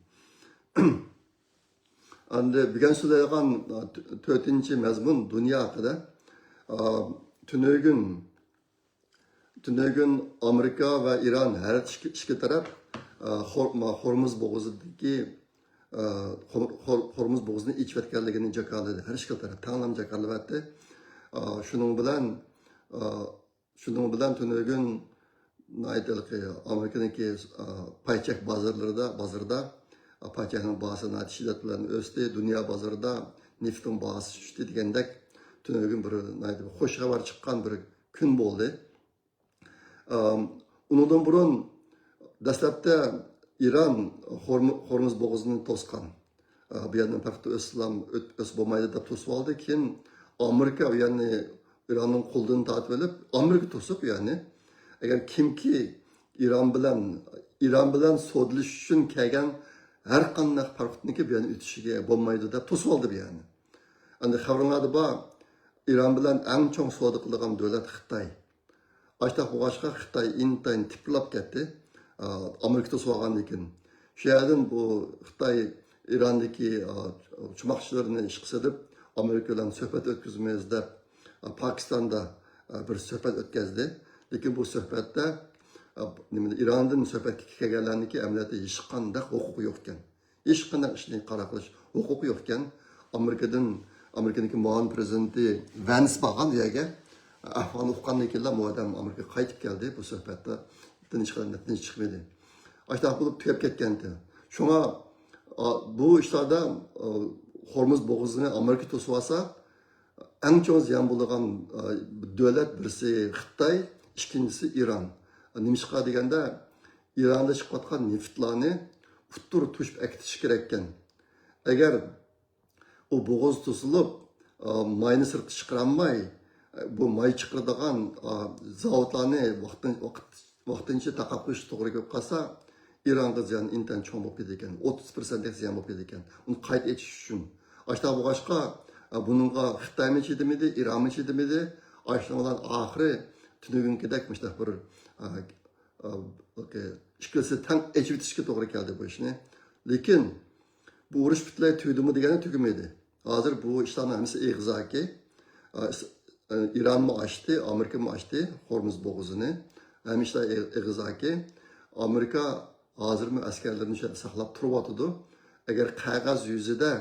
ئەمدى بۈگۈن سۆزلەيدىغان، ئا، تۆ-، تۆتىنچى مەزمۇن دۇنيا ھەققىدە. ئا، تۈنۈگۈن تۈنۈگۈن ئامېرىكا ۋە ئىران ھەر ئىككى، ئىككى تەرەپ، ئە، خور-، ما-، خورمۇز بوغۇزىدىكى، ئە، خور-، خور-، خورمۇز بوغۇزىنى ئېچىۋەتكەنلىكىنى جاكارلىدى. ھەر ئىككى تەرەپ تەڭلا جاكارلىۋەتتى. ئە، شۇنىڭ بىلەن، ئە، شۇنىڭ بىلەن تۈنۈگۈن ناھايىتى ھېلىقى ئامېرىكىنىڭكى، ئە، پايچەك بازارلىرىدا، بازىرىدا، ئە، پايچەكنىڭ باھاسى ناھايىتى شىددەت بىلەن ئۆستى. دۇنيا بازىرىدا نېفىتنىڭ باھاسى چۈشتى دېگەندەك تۈنۈگۈن بىر ناھايىتى بىر خۇش خەۋەر چىققان بىر كۈن بولدى. ئام، ئۇنىڭدىن بۇرۇن دەسلەپتە ئىران خورمۇ-، خورمۇز بوغۇزىنى توسقان. ئا، بۇ يەردىن پەقەت ئۆتسىلا، ئۆت-، ئۆتسە بولمايدۇ دەپ توسۇۋالدى. كېيىن ئامېرىكا ئۇ يەرنى ئىراننىڭ قولىدىن تارتىۋېلىپ، ئامېرىكا توسۇپ ئۇ يەرنى. ئەگەر كىمكى ئىران بىلەن، ئىران بىلەن سودىلىشىش ئۈچۈن كەلگەن ھەر قانداق پاراخوتنىڭكى بۇ يەردىن ئۆتۈشىگە بولمايدۇ دەپ توسۇۋالدى بۇ يەرنى. ئەمدى خەۋىرىڭلاردا بار، ئىران بىلەن ئەڭ چوڭ سودا قىلىدىغان دۆلەت خىتاي. ئاشتاق بولغاچقا خىتاي ئىنتايىن تىپىرلاپ كەتتى. ئا، ئامېرىكا توسۇۋالغاندىن كېيىن. شۇ يەردىن بۇ خىتاي ئىراندىكى، ئا، چوماقچىلىرىنى ئىشقا سېلىپ، ئامېرىكا بىلەن سۆھبەت ئۆتكۈزىمىز دەپ، ئا، پاكىستاندا، ئا، بىر سۆھبەت ئۆتكۈزدى. لېكىن بۇ سۆھبەتتە، ئا، نېمە، ئىراندىن سۆھبەتكە كەلگەنلەرنىڭكى ئەمەلىيەتتە ھېچقانداق ھوقۇقى يوق ئىكەن. ھېچقانداق ئىشنى قارار قىلىش ھوقۇقى يوق ئىكەن. ئامېرىكىدىن، ئامېرىكىنىڭكى مۇئاۋىن پرېزىدېنتى ۋەنس بارغان ئۇ يەرگە. ئەھۋالنى ئۇققاندىن كېيىنلا بۇ ئادەم ئامېرىكىغا قايتىپ كەلدى. بۇ سۆھبەتتە نەتىجە، نەتىجە چىقمىدى. ئاشۇنداق بولۇپ تۈگەپ كەتكەنتى. شۇڭا، ئا، بۇ ئىشلاردا، ئا، خورمۇز بوغۇزىنى ئامېرىكا توسۇۋالسا، ئەڭ چوڭ زىيان بولىدىغان، ئا، دۆلەت بىرسى خىتاي، ئىككىنچىسى ئىران. نېمىشقا دېگەندە، ئىراندا چىقىۋاتقان نېفىتلارنى ئۇتتۇرغا توشۇپ ئەكېتىش كېرەككەن. ئەگەر ئۇ بوغۇز توسۇلۇپ، ئا، ماينى سىرتقا چىقىرالماي، بۇ ماي چىقىرىدىغان، ئا، زاۋۇتلارنى ۋاقتىن-، ۋاقىت-، ۋاقتىنچە تاقاپ قويۇشقا توغرا كېلىپ قالسا، ئىرانغا زىيان ئىنتايىن چوڭ بولۇپ كېتىدىكەن. ئوتتۇز پىرسەنتتەك زىيان بولۇپ كېتىدىكەن. ئۇنى قايتا ئېچىش ئۈچۈن. ئاشۇنداق بولغاچقا، ئا، بۇنىڭغا خىتايمۇ چىدىمىدى، ئىرانمۇ چىدىمىدى. ئاشۇنىڭ بىلەن ئاخىرى تۈنۈگۈنكىدەك مۇشۇنداق بىر، ئا، ئا، ئىككىلىسى تەڭ ئېچىۋېتىشكە توغرا كەلدى بۇ ئىشنى. لېكىن بۇ ئۇرۇش پۈتۈنلەي تۈگىدىمۇ دېگەندە تۈگىمىدى. ھازىر بۇ ئىشلارنىڭ ھەممىسى ئېغىزاكى. ئا، ئىس-، ئا، ئىرانمۇ ئاچتى، ئامېرىكىمۇ ئاچتى خورمۇز بوغۇزىنى. ھەممە ئىشلار ئېغ-، ئېغىزاكى. ئامېرىكا ھازىرمۇ ئەسكەرلىرىنى شۇ يەردە ساقلاپ تۇرۇۋاتىدۇ. ئەگەر قەغەز يۈزىدە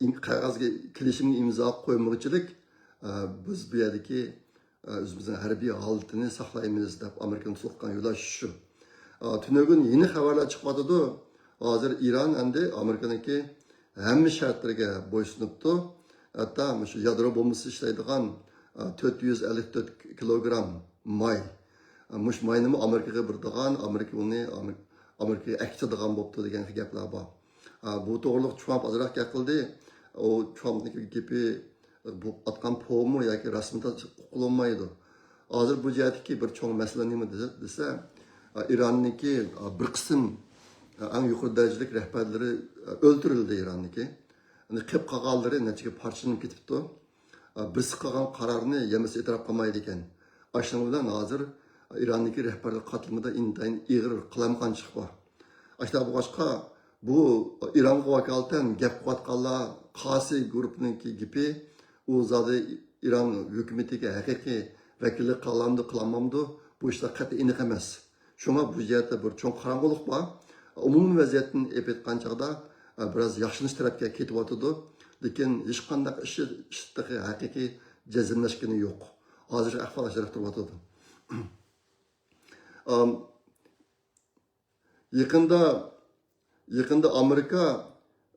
ئىم-، قەغەزگە، كېلىشىمگە ئىمزا قويمىغۇچىلىك، ئە، بىز بۇ يەردىكى، ئە، ئۆزىمىزنىڭ ھەربىي ھالىتىنى ساقلايمىز دەپ ئامېرىكىنىڭ تۇتقان يولى شۇ. ئە، تۈنۈگۈن يېڭى خەۋەرلەر چىقىۋاتىدۇ. ھازىر ئىران ئەمدى ئامېرىكىنىڭكى ھەممە شەرتلىرىگە بويسۇنۇپتۇ. ھەتتا مۇشۇ يادرو بومبىسى ئىشلەيدىغان، تۆت يۈز ئەللىك تۆت كىلوگرام ماي. مۇشۇ ماينىمۇ ئامېرىكىغا بېرىدىغان، ئامېرىكا ئۇنى ئامېرىكىغا ئەكېتىدىغان بوپتۇ دېگەن گەپلەر بار. بۇ توغرىلىق ترامپ ئازراق گەپ قىلدى. ئۇ ترامپنىڭ گېپى، بۇ ئاتقان پومۇ ياكى رەسمىي ئۇقۇلمايدۇ. ھازىر بۇ جەھەتتىكى بىر چوڭ مەسىلە نېمە دېسە، ئىراننىڭكى بىر قىسىم ئەڭ يۇقىرى دەرىجىلىك رەھبەرلىرى ئۆلتۈرۈلدى ئىراننىڭكى. ئەنە قېلىپ قالغانلىرى نەچچىگە پارچىلىنىپ كېتىپتۇ. بىرسى قىلغان قارارنى يەنە بىرسى ئېتىراپ قىلمايدىكەن. ئاشۇنىڭ بىلەن ھازىر ئىراندىكى رەھبەرلىك قاتلىمىدا ئىنتايىن ئېغىر قالايمىقانچىلىق بار. ئاشۇنداق بولغاچقا، بۇ ئىرانغا ۋاكالىتەن گەپ قىلىۋاتقانلار قاسى گۇرۇپپىنىڭكى گېپى، ئۇ زادى ئىران ھۆكۈمىتىگە ھەقىقىي ۋەكىللىك قىلالامدۇ، قىلالمامدۇ، بۇ ئىشلار قەتئىي ئېنىق ئەمەس. شۇڭا بۇ جەھەتتە بىر چوڭ قاراڭغۇلۇق بار. ئومۇمىي ۋەزىيەتتىن ئېلىپ ئېيتقان چاغدا، بىراز ياخشىلىنىش تەرەپكە كېتىۋاتىدۇ. لېكىن ھېچقانداق ئىش، ئىش تېخى ھەقىقىي جەزملەشكىنى يوق. ھازىرقى ئەھۋال ئاشۇنداق تۇرۇۋاتىدۇ. ئام، يېقىندا، يېقىندا ئامېرىكا،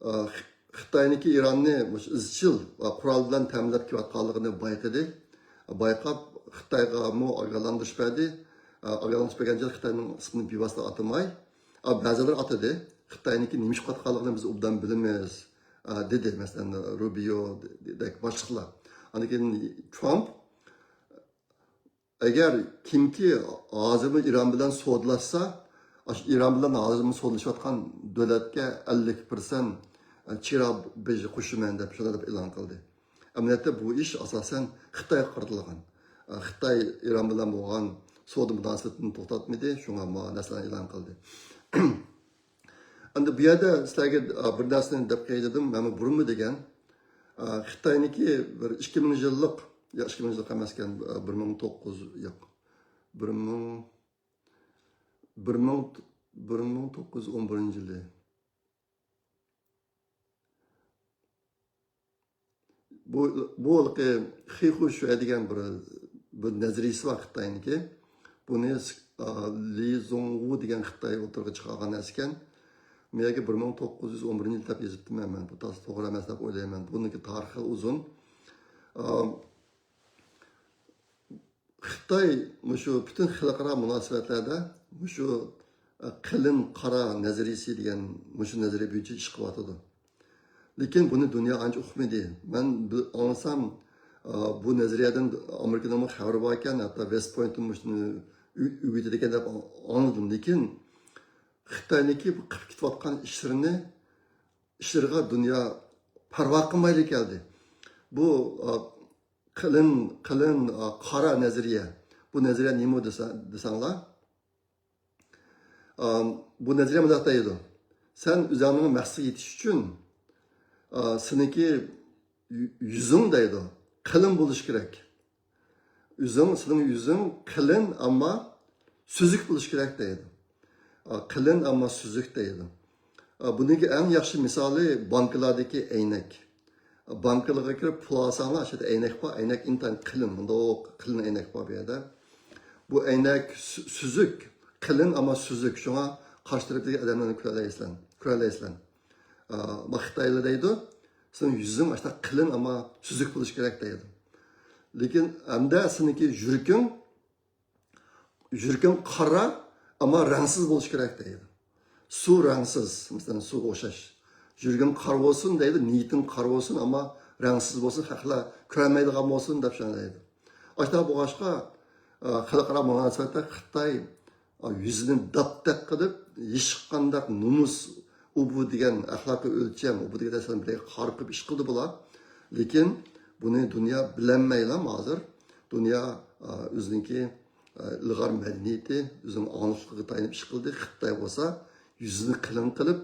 ئا، خ-، خىتاينىڭكى ئىراننى مۇشۇ ئىزچىل، ئا، قورال بىلەن تەمىنلەپ كېلىۋاتقانلىقىنى بايقىدى. بايقاپ، خىتايغىمۇ ئاگاھلاندۇرۇش بەردى. ئا، ئاگاھلاندۇرۇش بەرگەن چاغدا خىتاينىڭ ئىسمىنى بىۋاسىتە ئاتىماي، ئا، بەزىلەر ئاتىدى. خىتاينىڭكى نېمە ئىش قىلىۋاتقانلىقىنى بىز ئوبدان بىلىمىز، ئا، دېدى، مەسىلەن، روبىيو دەك باشلىقلار. ئاندىن كېيىن ترامپ، ئەگەر كىمكى ھازىرمۇ ئىران بىلەن سودىلاشسا، ئاشۇ ئىران بىلەن ھازىرمۇ سودىلىشىۋاتقان دۆلەتكە ئەللىك پىرسەنت چېگرا بېجى قوشىمەن دەپ، شۇنداق دەپ ئېلان قىلدى. ئەمەلىيەتتە بۇ ئىش ئاساسەن خىتايغا قارىتىلغان. خىتاي ئىران بىلەن بولغان سودا مۇناسىۋىتىنى توختاتمىدى، شۇڭا ما نەرسىلەرنى ئېلان قىلدى. ئەمدى بۇ يەردە سىلەرگە، ئا، بىر نەرسىنى دەپ قوياي دېدىم، مەنمۇ بۇرۇنمۇ دېگەن. ئا، خىتاينىڭكى بىر ئىككى مىڭ يىللىق، يا، ئىككى مىڭ يىللىق ئەمەسكەن، ئا، بىر مىڭ توققۇز يۈز، ياق، بىر مىڭ، بىر مىڭ، بىر مىڭ توققۇز يۈز ئون بىرىنچى يىلى. بۇ، بۇ ھېلىقى خىخۇ شۈەي دېگەن بىر، بىر نەزەرىيىسى بار خىتاينىڭكى. بۇنى، ئا، لى زۇڭۋۇ دېگەن خىتاي ئوتتۇرىغا چىقارغان نەرسىكەن. مېنىڭكى بىر مىڭ توققۇز يۈز ئون بىرىنچى يىل دەپ يېزىپتىمەن مەن. بۇ تازا توغرا ئەمەس دەپ ئويلايمەن. بۇنىڭكى تارىخى ئۇزۇن. ئا، خىتاي مۇشۇ پۈتۈن خەلقئارا مۇناسىۋەتلەردە مۇشۇ، ئە، قېلىن قارا نەزەرىيىسى دېگەن مۇشۇ نەزەرىيە بويىچە ئىش قىلىۋاتىدۇ. لېكىن بۇنى دۇنيا ئانچە ئۇقمىدى. مەن بىل-، ئاڭلىسام، ئە، بۇ نەزەرىيەدىن ئامېرىكىنىڭمۇ خەۋىرى باركەن، ھەتتا ۋېست پوينتمۇ مۇشۇنى ئۆ-، ئۆگىتىدىكەن دەپ ئاڭلىدىم. لېكىن خىتاينىڭكى بۇ قىلىپ كېتىۋاتقان ئىشلىرىنى، ئىشلىرىغا دۇنيا پەرۋا قىلمايلا كەلدى. بۇ، ئە، قېلىن، قېلىن، ئا، قارا نەزەرىيە. بۇ نەزەرىيە نېمە دېسە-، دېسەڭلار؟ ئا، بۇ نەزەرىيە مۇنداق دەيدۇ. سەن ئۆزۈڭنىڭ مەقسىتىگە يېتىش ئۈچۈن، ئا، سېنىڭكى يۈ-، يۈزۈڭ دەيدۇ. قېلىن بولۇشى كېرەك. ئۆزۈڭ، سېنىڭ يۈزۈڭ قېلىن، ئەمما سۈزۈك بولۇشى كېرەك دەيدۇ. ئا، قېلىن، ئەمما سۈزۈك دەيدۇ. ئا، بۇنىڭكى ئەڭ ياخشى مىسالى بانكىلاردىكى ئەينەك. بانكىلارغا كىرىپ پۇل ئالساڭلار، ئاشۇ يەردە ئەينەك بار، ئەينەك ئىنتايىن قېلىن، مۇنداق قېلىن ئەينەك بار بۇ يەردە. بۇ ئەينەك سۈ-، سۈزۈك، قېلىن ئەمما سۈزۈك، شۇڭا قارشى تەرەپتىكى ئادەملەرنى كۆرەلەيسىلەر، كۆرەلەيسىلەر. ئا، ما خىتايلار دەيدۇ، سېنىڭ يۈزۈڭ ئاشۇنداق قېلىن ئەمما سۈزۈك بولۇشى كېرەك دەيدۇ. لېكىن ئەمدى سېنىڭكى يۈرىكىڭ يۈرىكىڭ قارا، ئەمما رەڭسىز بولۇشى كېرەك دەيدۇ. سۇ رەڭسىز، مەسىلەن، سۇغا ئوخشاش. يۈرىكىڭ قارا بولسۇن دەيدۇ، نىيىتىڭ قارا بولسۇن، ئەمما رەڭسىز بولسۇن، خەقلەر كۆرەلمەيدىغان بولسۇن دەپ شۇنداق دەيدۇ. ئاشۇنداق بولغاچقا، ئە، خەلقئارا مۇناسىۋەتتە خىتاي، ئە، يۈزىنى داپتەك قىلىپ، ھېچقانداق نومۇس، ئۇ بۇ دېگەن ئەخلاقىي ئۆلچەم، ئۇ بۇ دېگەن نەرسىلەر بىلەن خارىقىپ ئىش قىلدى بۇلار. لېكىن بۇنى دۇنيا بىلەلمەيلا ھازىر. دۇنيا، ئە، ئۆزىنىڭكى ئىلغار مەدەنىيىتى، ئۆزىنىڭ ئاڭلىقلىقىغا تايىنىپ ئىش قىلدى. خىتاي بولسا يۈزىنى قېلىن قىلىپ،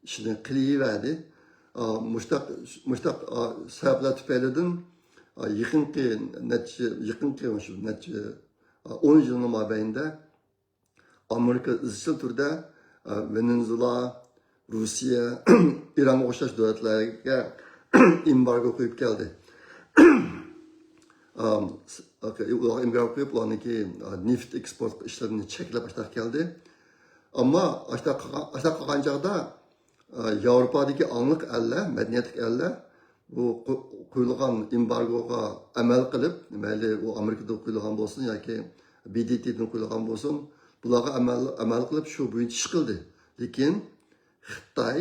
ئىشىنى قىلىۋەردى. مۇشتاق، مۇشتاق سەۋەبلەر تۈپەيلىدىن يېقىنقى نەچچە، يېقىنقى شۇ نەچچە ئون يىلنىڭ مابەينىدە ئامېرىكا ئىزچىل تۈردە ۋېنېزۇېلا، روسىيە، ئىرانغا ئوخشاش دۆلەتلەرگە ئېمبارگو قويۇپ كەلدى. ئام، س-، ئاكا، ئۇلارغا ئېمبارگو قويۇپ، ئۇلارنىڭكى، ئا، نېفىت ئېكسپورت ئىشلىرىنى چەكلەپ ئاشتاق كەلدى. ئەمما ئاشتاق قىلغان، ئاشتاق قىلغان چاغدا، ئا، ياۋروپادىكى ئاڭلىق ئەللەر، مەدەنىيەتلىك ئەللەر بۇ قو-، قويۇلغان ئېمبارگوغا ئەمەل قىلىپ، مەيلى ئۇ ئامېرىكىدىن قويۇلغان بولسۇن ياكى بى دى تىدىن قويۇلغان بولسۇن، بۇلارغا ئەمەل، ئەمەل قىلىپ شۇ بويىچە ئىش قىلدى. لېكىن خىتاي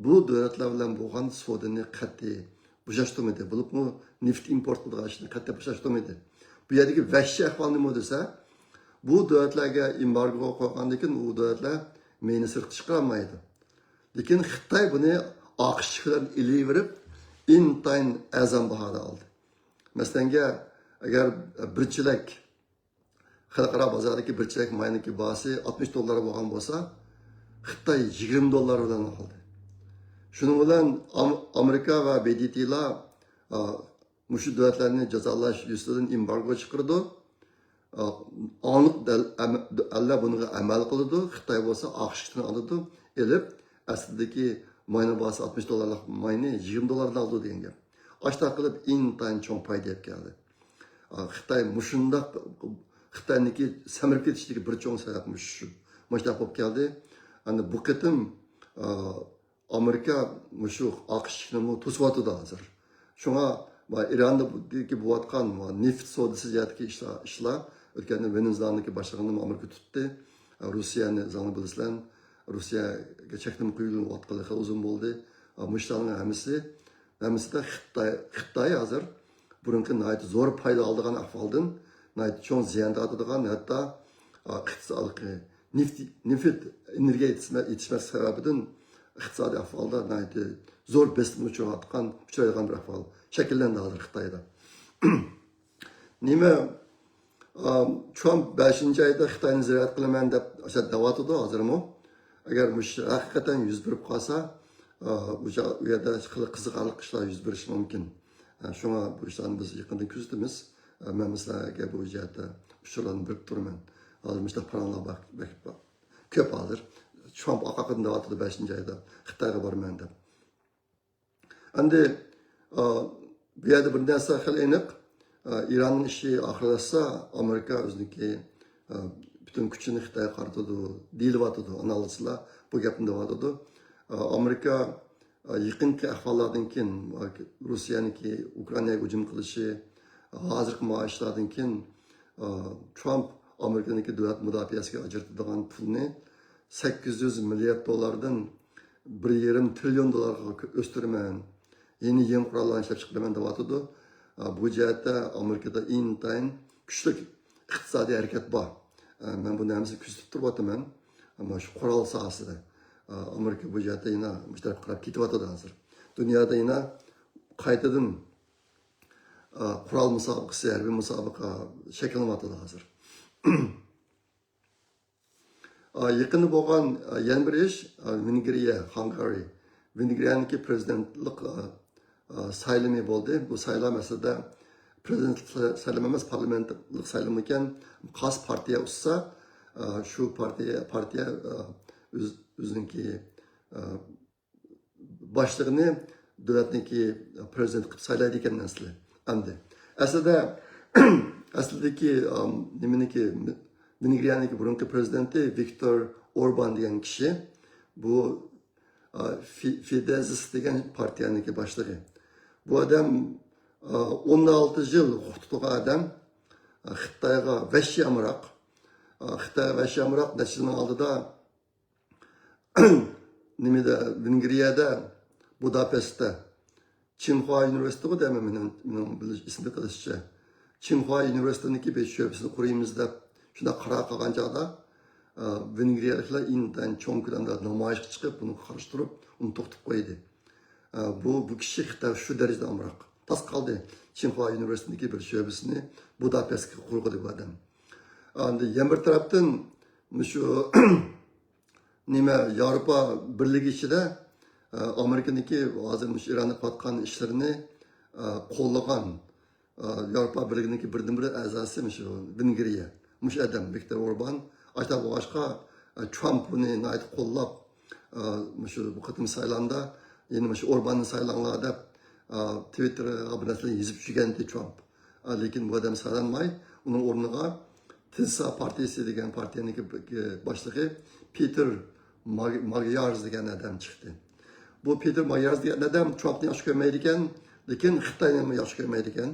بۇ دۆلەتلەر بىلەن بولغان سودىنى قەتئىي بوشاشتۇرمىدى. بولۇپمۇ نېفىت ئىمپورت قىلىدىغان ئىشنى قەتئىي بوشاشتۇرمىدى. بۇ يەردىكى ۋەھشىي ئەھۋال نېمە دېسە، بۇ دۆلەتلەرگە ئېمبارگو قويغاندىن كېيىن ئۇ دۆلەتلەر مېيىنى سىرتقا چىقىرالمايدۇ. لېكىن خىتاي بۇنى ئاق ئىشىك بىلەن ئېلىۋېرىپ، ئىنتايىن ئەرزان باھادا ئالدى. مەسىلەنگە، ئەگەر بىر چېلەك خەلقئارا بازاردىكى بىر چېلەك ماينىڭكى باھاسى ئاتمىش دوللار بولغان بولسا، خىتاي يىگىرمە دوللار بىلەن ئالدى. شۇنىڭ بىلەن ئام-، ئامېرىكا ۋە بى دى تىلار، ئا، مۇشۇ دۆلەتلەرنى جازالاش يۈزىسىدىن ئېمبارگو چىقىرىدۇ. ئا، ئاڭلىق دەل-، ئەم-، ئەللەر بۇنىڭغا ئەمەل قىلىدۇ. خىتاي بولسا ئاق ئىشىكتىن ئالىدۇ، ئېلىپ، ئەسلىدىكى ماينىڭ باھاسى ئاتمىش دوللارلىق ماينى يىگىرمە دوللاردىن ئالىدۇ دېگەن گەپ. ئاشۇنداق قىلىپ ئىنتايىن چوڭ پايدا ئېلىپ كەلدى. ئا، خىتاي مۇشۇنداق، خىتاينىڭكى سەمرىپ كېتىشىدىكى بىر چوڭ سەۋەب مۇشۇ، مۇشۇنداق بولۇپ كەلدى. ئەمدى بۇ قېتىم، ئا، ئامېرىكا مۇشۇ ئاق ئىشىكنىمۇ توسۇۋاتىدۇ ھازىر. شۇڭا، ما، ئىراندىكى بولۇۋاتقان، ما، نېفىت سودىسى جەھەتتىكى ئىشلار، ئىشلار ئۆتكەندە ۋېنېزۇېلانىڭكى باشلىقىنى ئامېرىكا تۇتتى. ئا، روسىيەنى زاڭنى بىلىسىلەر. روسىيەگە چەكلىمە قويۇلۇۋاتقىلى خېلى ئۇزۇن بولدى. ئا، مۇشۇلارنىڭ ھەممىسى، ھەممىسىدە خىتاي، خىتاي ھازىر بۇرۇنقى ناھايىتى زور پايدا ئالىدىغان ئەھۋالدىن ناھايىتى چوڭ زىيان تارتىدىغان، ھەتتا، ئا، ئىقتىسادلىقى، نېفىت، نېفىت، ئېنېرگىيە يېتىشمە-، يېتىشمەسلىك سەۋەبىدىن ئىقتىسادىي ئەھۋالدا ناھايىتى زور بېسىمغا ئۇچراۋاتقان، ئۇچرايدىغان بىر ئەھۋال شەكىللەندى ھازىر خىتايدا. نېمە، ئا، ترامپ بەشىنچى ئايدا خىتاينى زىيارەت قىلىمەن دەپ ئاشۇ دەۋاتىدۇ ھازىرمۇ. ئەگەر مۇشۇ ھەقىقەتەن يۈز بېرىپ قالسا، ئا، ئۇ جا-، ئۇ يەردە خېلى قىزىقارلىق ئىشلار يۈز بېرىشى مۇمكىن. ئا، شۇڭا بۇ ئىشلارنى بىز يېقىندىن كۆزىتىمىز. ئا، مەن سىلەرگە بۇ جەھەتتە ئۇچۇرلارنى بېرىپ تۇرىمەن. ھازىر مۇشۇنداق پاراڭلار بار، بەك بار. كۆپ ھازىر. ترامپ ئاقاقىدىن دەۋاتىدۇ بەشىنچى ئايدا خىتايغا بارىمەن دەپ. ئەمدى، ئا، بۇ يەردە بىر نەرسە خېلى ئېنىق. ئا، ئىراننىڭ ئىشى ئاخىرلاشسا، ئامېرىكا ئۆزىنىڭكى، ئا، پۈتۈن كۈچىنى خىتايغا قارىتىدۇ، دېيىلىۋاتىدۇ. ئانالىزچىلار بۇ گەپنى دەۋاتىدۇ. ئا، ئامېرىكا، ئا، يېقىنقى ئەھۋاللاردىن كېيىن، ئا، روسىيەنىڭكى ئۇكرائىناغا ھۇجۇم قىلىشى، ھازىرقى مۇئامىلىلاردىن كېيىن، ئا، ترامپ ئامېرىكىنىڭكى دۆلەت مۇداپىئەسىگە ئاجرىتىدىغان پۇلنى سەككىز يۈز مىليارد دوللاردىن بىر يېرىم تىرىليون دوللارغا ئۆستۈرىمەن، يېڭى، يېڭى قوراللارنى ئىشلەپ چىقىرىمەن دەۋاتىدۇ. بۇ جەھەتتە ئامېرىكىدا ئىنتايىن كۈچلۈك ئىقتىسادىي ھەرىكەت بار. مەن بۇنى ھەممىسىنى كۆزىتىپ تۇرۇۋاتىمەن. ئەمما شۇ قورال ساھەسىدە ئامېرىكا بۇ جەھەتتە يەنە مۇشۇ تەرەپكە قاراپ كېتىۋاتىدۇ ھازىر. دۇنيادا يەنە قايتىدىن قورال مۇسابىقىسى، ھەربىي مۇسابىقە شەكىللىنىۋاتىدۇ ھازىر. ئا، يېقىندا بولغان، ئا، يەنە بىر ئىش، ئا، ۋېنگرىيە، خانگارى. ۋېنگرىيەنىڭكى پرېزىدېنتلىق، ئا، ئا، سايلىمى بولدى. بۇ سايلام ئەسلىدە پرېزىدېنتلىق سايلام ئەمەس، پارلامېنتلىق سايلام ئىكەن. قايسى پارتىيە ئۇتسا، ئا، شۇ پارتىيە، پارتىيە، ئا، ئۆز-، ئۆزىنىڭكى، ئا، باشلىقىنى دۆلەتنىڭكى پرېزىدېنت قىلىپ سايلايدىكەن ئەسلى. ئەمدى ئەسلىدە، ئەسلىدىكى، ئام، نېمىنىڭكى، ۋېنگرىيەنىڭكى بۇرۇنقى پرېزىدېنتى ۋىكتور ئوربان دېگەن كىشى. بۇ، ئا، في-، فىدېزىس دېگەن پارتىيەنىڭكى باشلىقى. بۇ ئادەم، ئا، ئون ئالتە يىل ھوقۇق تۇتقان ئادەم. ئا، خىتايغا ۋەھشىي ئامراق. ئا، خىتايغا ۋەھشىي ئامراق، نەچچە يىلنىڭ ئالدىدا نېمىدە، ۋېنگرىيەدە، بۇداپېستتا چىنخۇا ئۇنىۋېرسىتېتىغۇ دەيمەن، مېنىڭ، مېنىڭ بىلىش، ئېسىمدە قېلىشىچە. چىنخۇا ئۇنىۋېرسىتېتىنىڭكى بىر شۆبىسىنى قۇرىمىز دەپ شۇنداق قارار قىلغان چاغدا، ئا، ۋېنگرىيەلىكلەر ئىنتايىن چوڭ كۆلەمدە نامايىشقا چىقىپ، بۇنىڭغا قارشى تۇرۇپ، ئۇنى توختىتىپ قويدى. ئا، بۇ، بۇ كىشى خىتاي شۇ دەرىجىدە ئامراق. تاس قالدى. چىنخۇا ئۇنىۋېرسىتېتىنىڭكى بىر شۆبىسىنى بۇداپېستكە قۇرغىلى بۇ ئادەم. ئاندىن يەنە بىر تەرەپتىن، مۇشۇ نېمە، ياۋروپا بىرلىكى ئىچىدە، ئە، ئامېرىكىنىڭكى ھازىر مۇشۇ ئىراندا قىلىۋاتقان ئىشلىرىنى، ئە، قوللىغان، ئە، ياۋروپا بىرلىكىنىڭكى بىردىنبىر ئەزاسى مۇشۇ ۋېنگرىيە. مۇشۇ ئادەم، ۋىكتور ئوربان. ئاشۇنداق بولغاچقا، ئە، ترامپ بۇنى ناھايىتى قوللاپ، ئە، مۇشۇ بۇ قېتىم سايلامدا يەنە مۇشۇ ئورباننى سايلاڭلار دەپ، ئە، تىۋىتتېرغا بىر نەرسىلەر يېزىپ چۈشۈرگەنىدى ترامپ. ئە، لېكىن بۇ ئادەم سايلانماي، ئۇنىڭ ئورنىغا تىزسا پارتىيىسى دېگەن پارتىيەنىڭكى باشلىقى پېتېر ماگ-، ماگيارز دېگەن ئادەم چىقتى. بۇ پېتېر ماييەرز دېگەن ئادەم ترامپنى ياخشى كۆرمەيدىكەن، لېكىن خىتاينىمۇ ياخشى كۆرمەيدىكەن.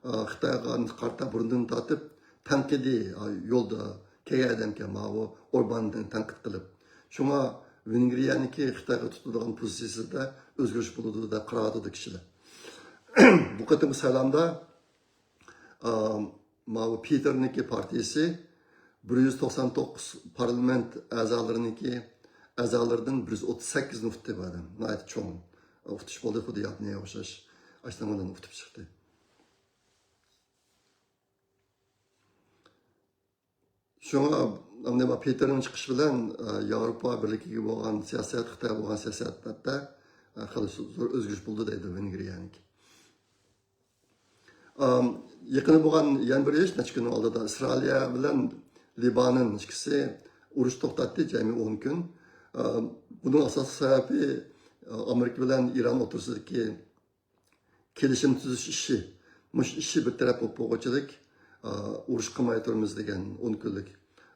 ئا، خىتايغا قارىتا بۇرنىدىن تارتىپ تەنقىدىي، ئا، يولدا كەلگەن ئادەمكەن، ماۋۇ ئورباننى تەنقىد قىلىپ. شۇڭا ۋېنگرىيەنىڭكى خىتايغا تۇتىدىغان پوزىتسىيىسىدە ئۆزگىرىش بولىدۇ دەپ قاراۋاتىدۇ كىشىلەر. بۇ قېتىمقى سايلامدا، ئا، ماۋۇ پېتېرنىڭكى پارتىيىسى بىر يۈز توقسان توققۇز پارلامېنت ئەزالىرىنىڭكى، ئەزالىرىدىن بىر يۈز ئوتتۇز سەككىزنى ئۇتتى بۇ ئادەم. ناھايىتى چوڭ ئۇتۇش بولدى، خۇددى ياپونىيەگە ئوخشاش. ئاشۇنداق بىلەن ئۇتۇپ چىقتى. شۇڭا ئەمدى پېتېرنىڭ چىقىشى بىلەن، ئە، ياۋروپا بىرلىكىگە بولغان سىياسەت، خىتايغا بولغان سىياسەتتە، ئە، خېلى زور ئۆزگىرىش بولدى دەيدۇ ۋېنگرىيەنىڭكى. ئام، يېقىندا بولغان يەنە بىر ئىش، نەچچە كۈننىڭ ئالدىدا ئىسرائىلىيە بىلەن لىبانون ئىككىسى ئۇرۇش توختاتتى، جەمئىي ئون كۈن. ئام، بۇنىڭ ئاساسلىق سەۋەبى، ئامېرىكا بىلەن ئىران ئوتتۇرىسىدىكى كېلىشىم تۈزۈش ئىشى، مۇشۇ ئىشى بىر تەرەپ بولۇپ بولغۇچىلىك، ئا، ئۇرۇش قىلماي تۇرىمىز دېگەن ئون كۈنلۈك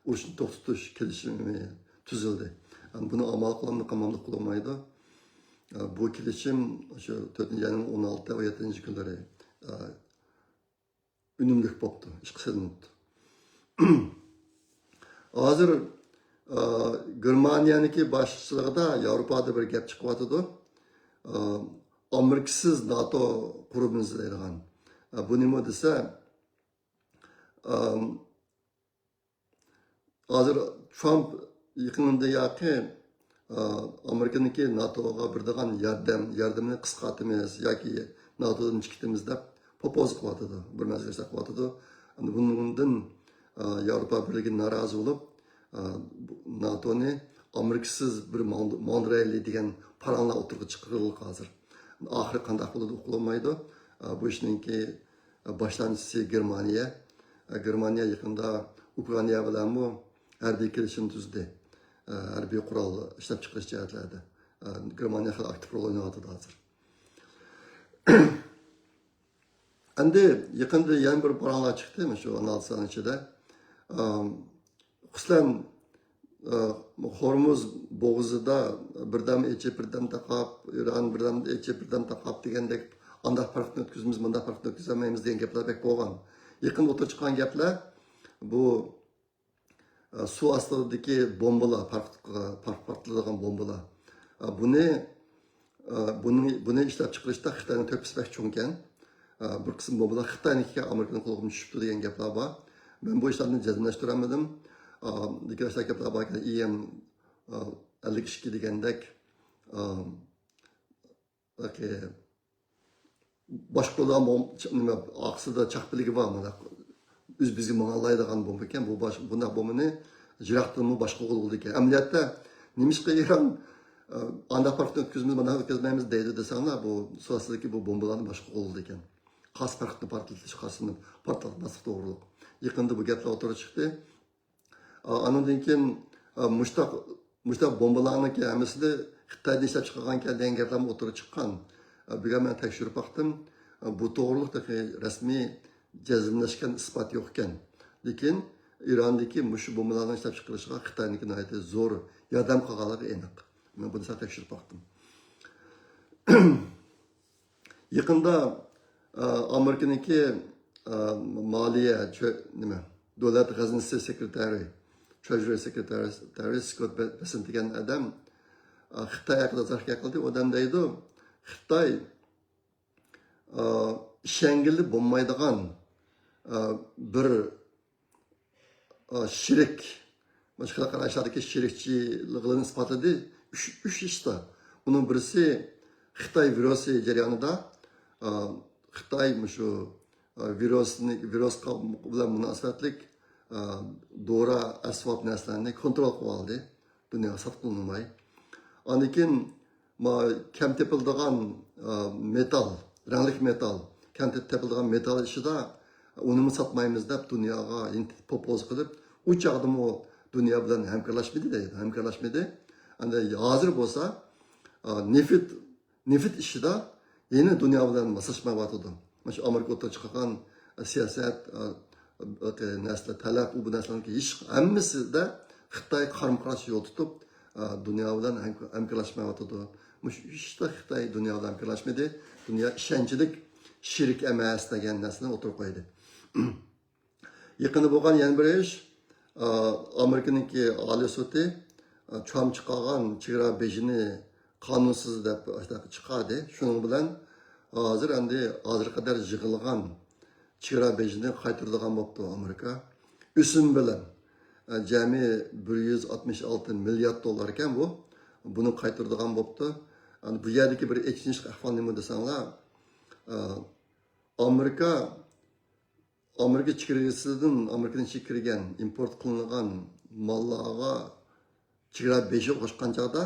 ئۇرۇشنى توختىتىش كېلىشىمى تۈزۈلدى. ئەمدى بۇنى ئامال قىلامدۇ، قىلمامدۇ قىلالمايدۇ. ئا، بۇ كېلىشىم شۇ تۆتىنچى ئاينىڭ ئون ئالتە، ئون يەتتىنچى كۈنلىرى، ئا، ئۈنۈملۈك بوپتۇ، ئىشقا سېلىنىپتۇ. ھازىر، ئا، گېرمانىيەنىڭكى باشچىلىقىدا ياۋروپادا بىر گەپ چىقىۋاتىدۇ. ئا، ئامېرىكىسىز ناتو قۇرىمىز دەيدىغان. ئا، بۇ نېمە دېسە، ئا، ھازىر ترامپ يېقىندىن ياقى، ئا، ئامېرىكىنىڭكى ناتوغا بېرىدىغان ياردەم، ياردىمىنى قىسقارتىمىز ياكى ناتودىن چىقىتىمىز دەپ پوپوزا قىلىۋاتىدۇ، بىر مەزگىل ساقلاۋاتىدۇ. ئەمدى بۇنىڭدىن، ئا، ياۋروپا بىرلىكى نارازى بولۇپ، ئا، بۇ ناتونى ئامېرىكىسىز بىر ماڭدۇ-، ماڭدۇرايلى دېگەن پاراڭلار ئوتتۇرىغا چىقىرىلدى ھازىر. ئاخىرى قانداق بولىدۇ، ئۇقۇلمايدۇ. ئا، بۇ ئىشنىڭكى باشلامچىسى گېرمانىيە. گېرمانىيە يېقىندا ئۇكرائىنا بىلەنمۇ ھەربىي كېلىشىم تۈزدى. ھەربىي قورال ئىشلەپچىقىرىش جەھەتلەردە. گېرمانىيە خېلى ئاكتىپ رول ئويناۋاتىدۇ ھازىر. ئەمدى يېقىندا يەنە بىر پاراڭلار چىقتى، مۇشۇ ئانالىزلارنىڭ ئىچىدە. ئام، خۇسۇسەن، ئا، خورمۇز بوغۇزىدا بىردەم ئېچىپ، بىردەم تاقاپ، ئىران بىردەم ئېچىپ، بىردەم تاقاپ دېگەندەك، ئانداق پارتنى ئۆتكۈزىمىز، مۇنداق پارتنى ئۆتكۈزەلمەيمىز دېگەن گەپلەر بەك بولغان. يېقىندا ئوتتۇرىغا چىققان گەپلەر بۇ، ئا، سۇ ئاستىدىكى بومبىلار، پارت-، پارت-، پارتلىدىغان بومبىلار. ئا، بۇنى ئا، بۇنى، بۇنى ئىشلەپچىقىرىشتا خىتاينىڭ تۆھپىسى بەك چوڭكەن. ئا، بىر قىسىم بومبىلار خىتاينىڭكى ئامېرىكىنىڭ قولىغا چۈشۈپتۇ دېگەن گەپلەر بار. مەن بۇ ئىشلارنى جەزملەشتۈرەلمىدىم. ئا، لېكىن ئاشۇنداق گەپلەر باركەن، ئىي ئېم، ئا، ئەللىك ئىككى دېگەندەك، ئا، بەلكى باشقۇرۇلغان بوم-، چ-، نېمە، ئارقىسىدا چاقپىلىكى بار، مانا، ئۆز بىزگە ماڭالايدىغان بومبا ئىكەن. بۇ باش-، بۇنداق بومبىنى يىراقتىنمۇ باشقۇرغىلى بولىدىكەن. ئەمەلىيەتتە نېمىشقا ئىران، ئە، ئانداق پارتنى ئۆتكۈزىمىز، مانداق ئۆتكۈزمەيمىز دەيدۇ دېسەڭلار، بۇ سۇ ئاستىدىكى بۇ بومبىلارنى باشقۇرغىلى بولىدىكەن. قايسى پارتنى پارتلىتىش، قايسىنى پارتلاتماسلىق توغرۇلۇق. يېقىندا بۇ گەپلەر ئوتتۇرىغا چىقتى. ئا، ئانىڭدىن كېيىن، ئا، مۇشتاق، مۇشتاق بومبىلارنىڭكى ھەممىسىنى خىتايدا ئىشلەپ چىقارغانكەن دېگەن گەپلەرمۇ ئوتتۇرىغا چىققان. ئا، بۈگۈن مەن تەكشۈرۈپ باقتىم. ئا، بۇ توغرۇلۇق تېخى رەسمىي جەزملەشكەن ئىسپات يوقكەن. لېكىن ئىراندىكى مۇشۇ بومبىلارنىڭ ئىشلەپ چىقىرىلىشىغا خىتاينىڭكى ناھايىتى زور ياردەم قىلغانلىقى ئېنىق. مەن بۇنى سەل تەكشۈرۈپ باقتىم. يېقىندا، ئا، ئامېرىكىنىڭكى، ئا، مالىيە، چۆ-، نېمە، دۆلەت غەزنىسى سېكرېتارى، ترېژۇرى سېكرېتارى، سېكرېتارى سكوت بە-، بېسېنت دېگەن ئادەم، ئا، خىتاي ھەققىدە ئىزاھ قىلدى. ئۇ ئادەم دەيدۇ، خىتاي، ئا، ئىشەنگىلى بولمايدىغان، ئا، بىر ئا، شېرىك، مۇشۇ خەلقئارا ئىشلاردىكى شېرىكچىلىقلىرىنى ئىسپاتلىدى. ئۈچ، ئۈچ ئىشتا. ئۇنىڭ بىرسى خىتاي ۋىرۇسى جەريانىدا، ئا، خىتاي مۇشۇ، ئا، ۋىرۇسنى، ۋىرۇسقا بىلەن مۇناسىۋەتلىك، ئا، دورا، ئەسۋاب نەرسىلەرنى كونترول قىلىۋالدى. دۇنياغا ساتقىلى ئۇنىماي. ئاندىن كېيىن ما-، كەم تېپىلىدىغان، ئا، مېتال، رەڭلىك مېتال، كەم تېپ-، تېپىلىدىغان مېتال ئىشىدا ئۇنىمۇ ساتمايمىز دەپ دۇنياغا يەنە پوپوزا قىلىپ، ئۇ چاغدىمۇ دۇنيا بىلەن ھەمكارلاشمىدى دەيدۇ، ھەمكارلاشمىدى. ئەمدى ھازىر بولسا، ئا، نېفىت، نېفىت ئىشىدا يەنە دۇنيا بىلەن ماسلاشمايۋاتىدۇ. مانا شۇ ئامېرىكا ئوتتۇرىغا چىقارغان سىياسەت، ئا، نەرسىلەر، تەلەپ، ئۇ بۇ نەرسىلەرنىڭ ھېچ ھەممىسىدە خىتاي قارمۇ قارشى يول تۇتۇپ، ئا، دۇنيا بىلەن ھەم-، ھەمكارلاشمايۋاتىدۇ. مۇشۇ ئىشتا خىتاي دۇنيا بىلەن ھەمكارلاشمىدى. دۇنيا ئىشەنچلىك شېرىك ئەمەس دېگەن نەرسىنى ئوتتۇرىغا قويدى. يېقىندا بولغان يەنە بىر ئىش، ئا، ئامېرىكىنىڭكى ئالىي سوتى، ئا، ترامپ چىقارغان چېگرا بېجىنى قانۇنسىز دەپ چىقاردى. شۇنىڭ بىلەن ھازىر ئەمدى ھازىرغا قەدەر يىغىلغان چېگرا بېجىنى قايتۇرىدىغان بوپتۇ ئامېرىكا. ئۆسۈم بىلەن، ئە، جەمئىي بىر يۈز ئاتمىش ئالتە مىليارد دوللار ئىكەن بۇ. بۇنى قايتۇرىدىغان بوپتۇ. ئەمدى بۇ يەردىكى بىر ئېچىنىشلىق ئەھۋال نېمە دېسەڭلار، ئە، ئامېرىكا، ئامېرىكا چېگرىسىدىن، ئامېرىكىنىڭ ئىچىگە كىرگەن، ئىمپورت قىلىنغان ماللارغا چېگرا بېجى قوشقان چاغدا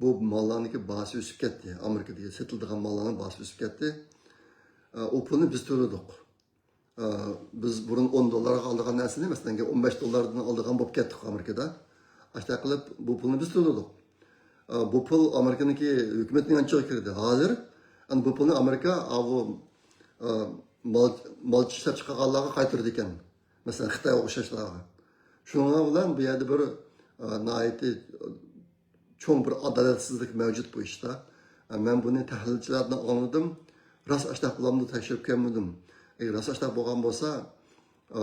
بۇ ماللارنىڭكى باھاسى ئۆسۈپ كەتتى. ئامېرىكىدىكى سېتىلىدىغان ماللارنىڭ باھاسى ئۆسۈپ كەتتى. ئە، ئۇ پۇلنى بىز تۆلىدۇق. ئە، بىز بۇرۇن ئون دوللارغا ئالىدىغان نەرسىنى، مەسىلەن، ئون بەش دوللاردىن ئالىدىغان بولۇپ كەتتۇق ئامېرىكىدا. ئاشۇنداق قىلىپ، بۇ پۇلنى بىز تۆلىدۇق. ئە، بۇ پۇل ئامېرىكىنىڭكى ھۆكۈمەتنىڭ ئانچىغا كىردى. ھازىر، ئەمدى بۇ پۇلنى ئامېرىكا، ئاۋۇ، ئە، مال، مالچە ئىشلەپ چىقارغانلارغا قايتۇرىدۇ ئىكەن. مەسىلەن، خىتايغا ئوخشاشلارغا. شۇنىڭ بىلەن بۇ يەردە بىر، ئە، ناھايىتى چوڭ بىر ئادالەتسىزلىك مەۋجۇت بۇ ئىشتا. ئە، مەن بۇنى تەھلىلچىلەردىن ئاڭلىدىم. راست ئاشتاق بولامدۇ تەكشۈرۈپ كەلمىدىم. ئەگەر راست ئاشتاق بولغان بولسا، ئە،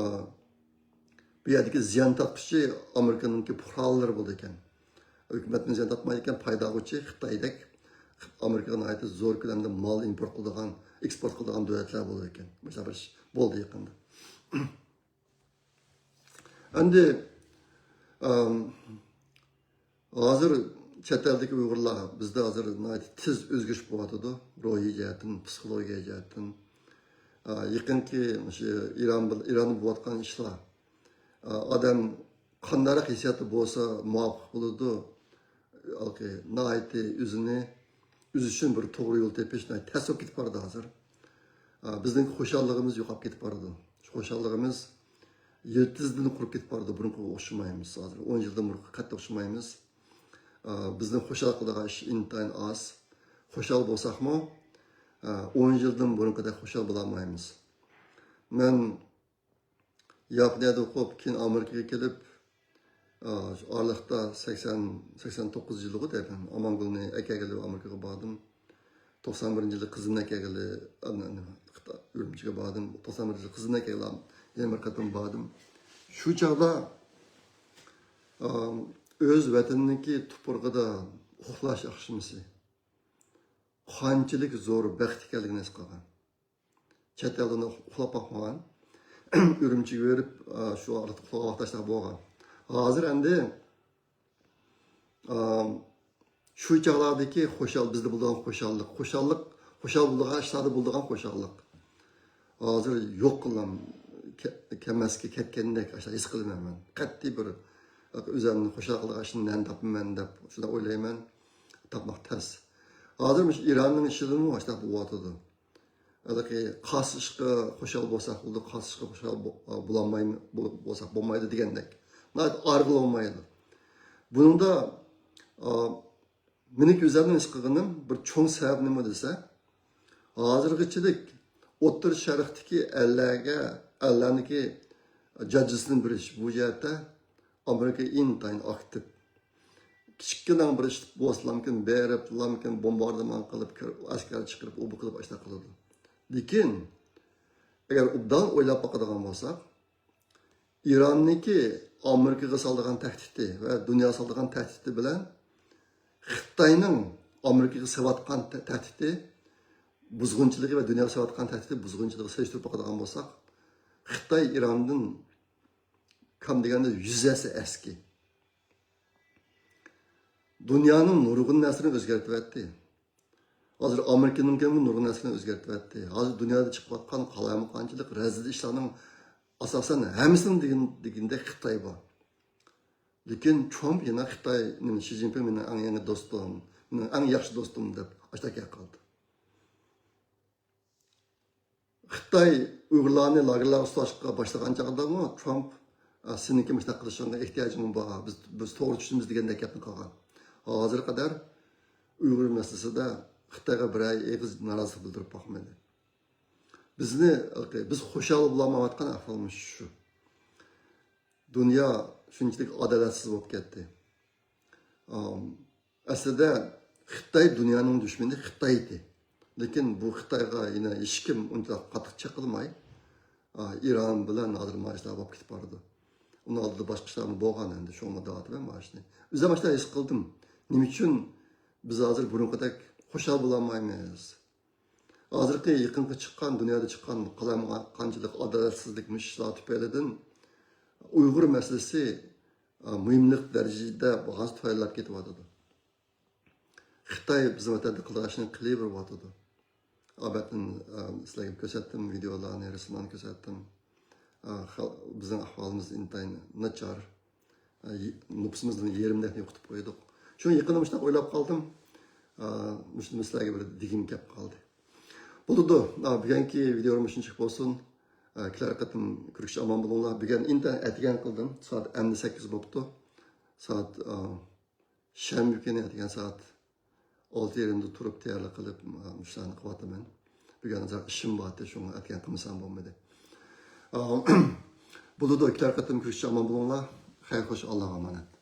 بۇ يەردىكى زىيان تارتقۇچى ئامېرىكىنىڭكى پۇقرالىرى بولىدىكەن. ھۆكۈمەتتىن زىيان تارتمايدىكەن، پايدا ئالغۇچى خىتايدەك ئامېرىكىغا ناھايىتى زور كۆلەمدە مال ئىمپورت قىلىدىغان، ئېكسپورت قىلىدىغان دۆلەتلەر بولىدىكەن. مۇشۇنداق بىر ئىش بولدى يېقىندا. ئەمدى، ئەم، ھازىر چەت ئەلدىكى ئۇيغۇرلار بىزدە ھازىر ناھايىتى تېز ئۆزگىرىش بولۇۋاتىدۇ. روھىي جەھەتتىن، پسىخولوگىيە جەھەتتىن. ئا، يېقىنقى مۇشۇ ئىران بىل-، ئىراندا بولۇۋاتقان ئىشلار. ئا، ئادەم قانداقراق ھېسسىياتتا بولسا مۇۋاپىق بولىدۇ. ھالقى ناھايىتى ئۆزىنى، ئۆزى ئۈچۈن بىر توغرا يول تېپىش ناھايىتى تەس بولۇپ كېتىپ بارىدۇ ھازىر. ئا، بىزنىڭ خۇشاللىقىمىز يوقاپ كېتىپ بارىدۇ. شۇ خۇشاللىقىمىز يىلتىزدىن قۇرۇپ كېتىپ بارىدۇ. بۇرۇنقىغا ئوخشىمايمىز ھازىر. ئون يىلدىن بۇرۇنقىغا قەتئىي ئوخشىمايمىز. ئا، بىزنى خۇشال قىلىدىغان ئىش ئىنتايىن ئاز. خۇشال بولساقمۇ، ئا، ئون يىلدىن بۇرۇنقىدەك خۇشال بولالمايمىز. مەن ياپونىيەدە ئوقۇپ، كېيىن ئامېرىكىغا كېلىپ، ئا، شۇ ئارىلىقتا سەكسەن، سەكسەن توققۇز يىلىغۇ دەيمەن، ئامانگۈلنى ئەكەلگىلى ئامېرىكىغا باردىم. توقسان بىرىنچى يىلى قىزىمنى ئەكەلگىلى، ئا، ئۈرۈمچىگە باردىم. توقسان بىرىنچى يىلى قىزىمنى ئەكەلگىلى يەنە بىر قېتىم باردىم. شۇ چاغدا، ئا، ئۆز ۋەتىنىنىڭكى تۇپرىقىدا ئۇخلاش ئاخشىمىسى قانچىلىك زور بەخت ئىكەنلىكىنى ھېس قىلغان. چەت ئەلدە ئۇخلاپ باقمىغان. ئۈرۈمچىگە بېرىپ، ئا، شۇ ئارىلىقتا ئۇخلىغان ۋاقىت ئاشۇنداق بولغان. ھازىر ئەمدى، ئا، شۇ چاغلاردىكى خۇشال، بىزدە بولىدىغان خۇشاللىق، خۇشاللىق، خۇشال بولىدىغان ئىشلاردا بولىدىغان خۇشاللىق ھازىر يوق قىلام، كە-، كەلمەسكە كەتكەندەك ئاشۇنداق ھېس قىلىمەن مەن. قەتئىي بىر ئۆزۈمنى خۇشال قىلىدىغان ئىشنى نەدىن تاپىمەن دەپ شۇنداق ئويلايمەن. تاپماق تەس. ھازىر مۇشۇ ئىراننىڭ ئىشىدىمۇ ئاشۇنداق بولۇۋاتىدۇ. ھېلىقى قايسى ئىشقا خۇشال بولساق بولىدۇ، قايسى ئىشقا خۇشال بو-، بولالمايمۇ-، بو-، بولساق بولمايدۇ دېگەندەك. ناھايىتى ئارىغىلى بولمايدۇ. بۇنىڭدا، ئا، مېنىڭكى ئۆزۈمنىڭ ھېس قىلغىنىم بىر چوڭ سەۋەب نېمە دېسە، ھازىرغىچىلىك ئوتتۇرا شەرقتىكى ئەللەرگە، ئەللەرنىڭكى جاجىسىنى بېرىش بۇ جەھەتتە ئامېرىكا ئىنتايىن ئاكتىپ. كىچىككىنە بىر ئىش بولسىلامكىن، بېرىپلامكىن، بومباردىمان قىلىپ، كىر-، ئەسكەر چىقىرىپ، ئۇ بۇ قىلىپ ئاشۇنداق قىلىدۇ. لېكىن، ئەگەر ئوبدان ئويلاپ باقىدىغان بولساق، ئىراننىڭكى ئامېرىكىغا سالىدىغان تەھدىتى ۋە دۇنياغا سالىدىغان تەھدىتى بىلەن خىتاينىڭ ئامېرىكىغا سېلىۋاتقان تە-، تەھدىتى بۇزغۇنچىلىقى ۋە دۇنياغا سېلىۋاتقان تەھدىتى بۇزغۇنچىلىقى سېلىشتۇرۇپ باقىدىغان بولساق، خىتاي ئىراندىن كام دېگەندە يۈز ھەسسە ئەسكى. دۇنيانىڭ نۇرغۇن نەرسىنى ئۆزگەرتىۋەتتى. ھازىر ئامېرىكىنىڭكى نۇرغۇن نەرسىنى ئۆزگەرتىۋەتتى. ھازىر دۇنيادا چىقىۋاتقان قالايمىقانچىلىق، رەزىل ئىشلارنىڭ ئاساسەن ھەممىسىنىڭ دېگىن-، دېگىنىدەك خىتاي بار. لېكىن ترامپ يەنە خىتاي، نېمە، شى جىنپىڭ مېنىڭ ئەڭ يېڭى دوستۇم، مېنىڭ ئەڭ ياخشى دوستۇم دەپ ئاشتاق گەپ قىلدى. خىتاي ئۇيغۇرلارنى لاگېرلارغا سولاشقا باشلىغان چاغدىمۇ ترامپ، «ئا، سېنىڭكى مۇشۇنداق قىلىشىڭغا ئېھتىياجىڭ بار، بىز، بىز توغرا چۈشىنىمىز» دېگەندەك گەپنى قىلغان. ھازىرغا قەدەر ئۇيغۇر مەسىلىسىدە خىتايغا بىرەر ئېغىز نارازىلىق بىلدۈرۈپ باقمىدى. بىزنى، بىز خۇشال بولالمايۋاتقان ئەھۋالىمىز شۇ. دۇنيا شۇنچىلىك ئادالەتسىز بولۇپ كەتتى. ئەسلىدە خىتاي دۇنيانىڭ دۈشمىنى خىتاي ئىدى. لېكىن بۇ خىتايغا يەنە ھېچكىم ئۇنچە قاتتىق چېقىلماي، ئا، ئىران بىلەن ھازىر مانا شۇنداق بولۇپ كېتىپ بارىدۇ. ئۇنىڭ ئالدىدا باشقا ئىشلارمۇ بولغان ئەمدى، شۇڭا دەۋاتىمەن مانا شۇنى. ئۆزۈم مانا شۇنداق ھېس قىلدىم. نېمە ئۈچۈن بىز ھازىر بۇرۇنقىدەك خۇشال بولالمايمىز؟ ھازىرقى يېقىنقى چىققان، دۇنيادا چىققان قالايمىقانچىلىق، ئادالەتسىزلىك، مۇشۇ ئىشلار تۈپەيلىدىن ئۇيغۇر مەسىلىسى، ئا، مۇھىملىق دەرىجىدە بەھاسى تۆۋەنلەپ كېتىۋاتىدۇ. خىتاي بىزنىڭ ۋەتەندە قىلىدىغان ئىشنى قىلىۋېرىۋاتىدۇ. ئابەتتىن، ئا، سىلەرگە كۆرسەتتىم، ۋىدېئولارنى، رەسىملەرنى كۆرسەتتىم. ئا، خەل-، بىزنىڭ ئەھۋالىمىز ئىنتايىن ناچار. ئا، ي-، نوپۇسىمىزنىڭ يېرىمىنى يوقىتىپ قويدۇق. شۇ يېقىندا مۇشۇنداق ئويلاپ قالدىم. ئا، مۇشۇنى سىلەرگە بىر دېگۈم كەپ قالدى. بولىدۇ. ئا، بۈگۈنكى ۋىدېئو مۇشۇنچىلىك بولسۇن. ئا، كېلەر قېتىم كۆرۈشكىچە ئامان بولۇڭلار. بۈگۈن ئىنتايىن ئەتىگەن قىلدىم. سائەت ئەمدى سەككىز بوپتۇ. سائەت، ئا، شەنبە كۈنى ئەتىگەن سائەت ئالتە يېرىمدا تۇرۇپ تەييارلىق قىلىپ، مۇشۇلارنى قىلىۋاتىمەن. بۈگۈن ئازراق ئىشىم بار ئىدى، شۇڭا ئەتىگەن قىلمىسام بولمىدى. ئا، بولىدۇ، كېلەر قېتىم كۆرۈشكىچە ئامان بولۇڭلار. خەير خوش، ئاللاغا ئامانەت.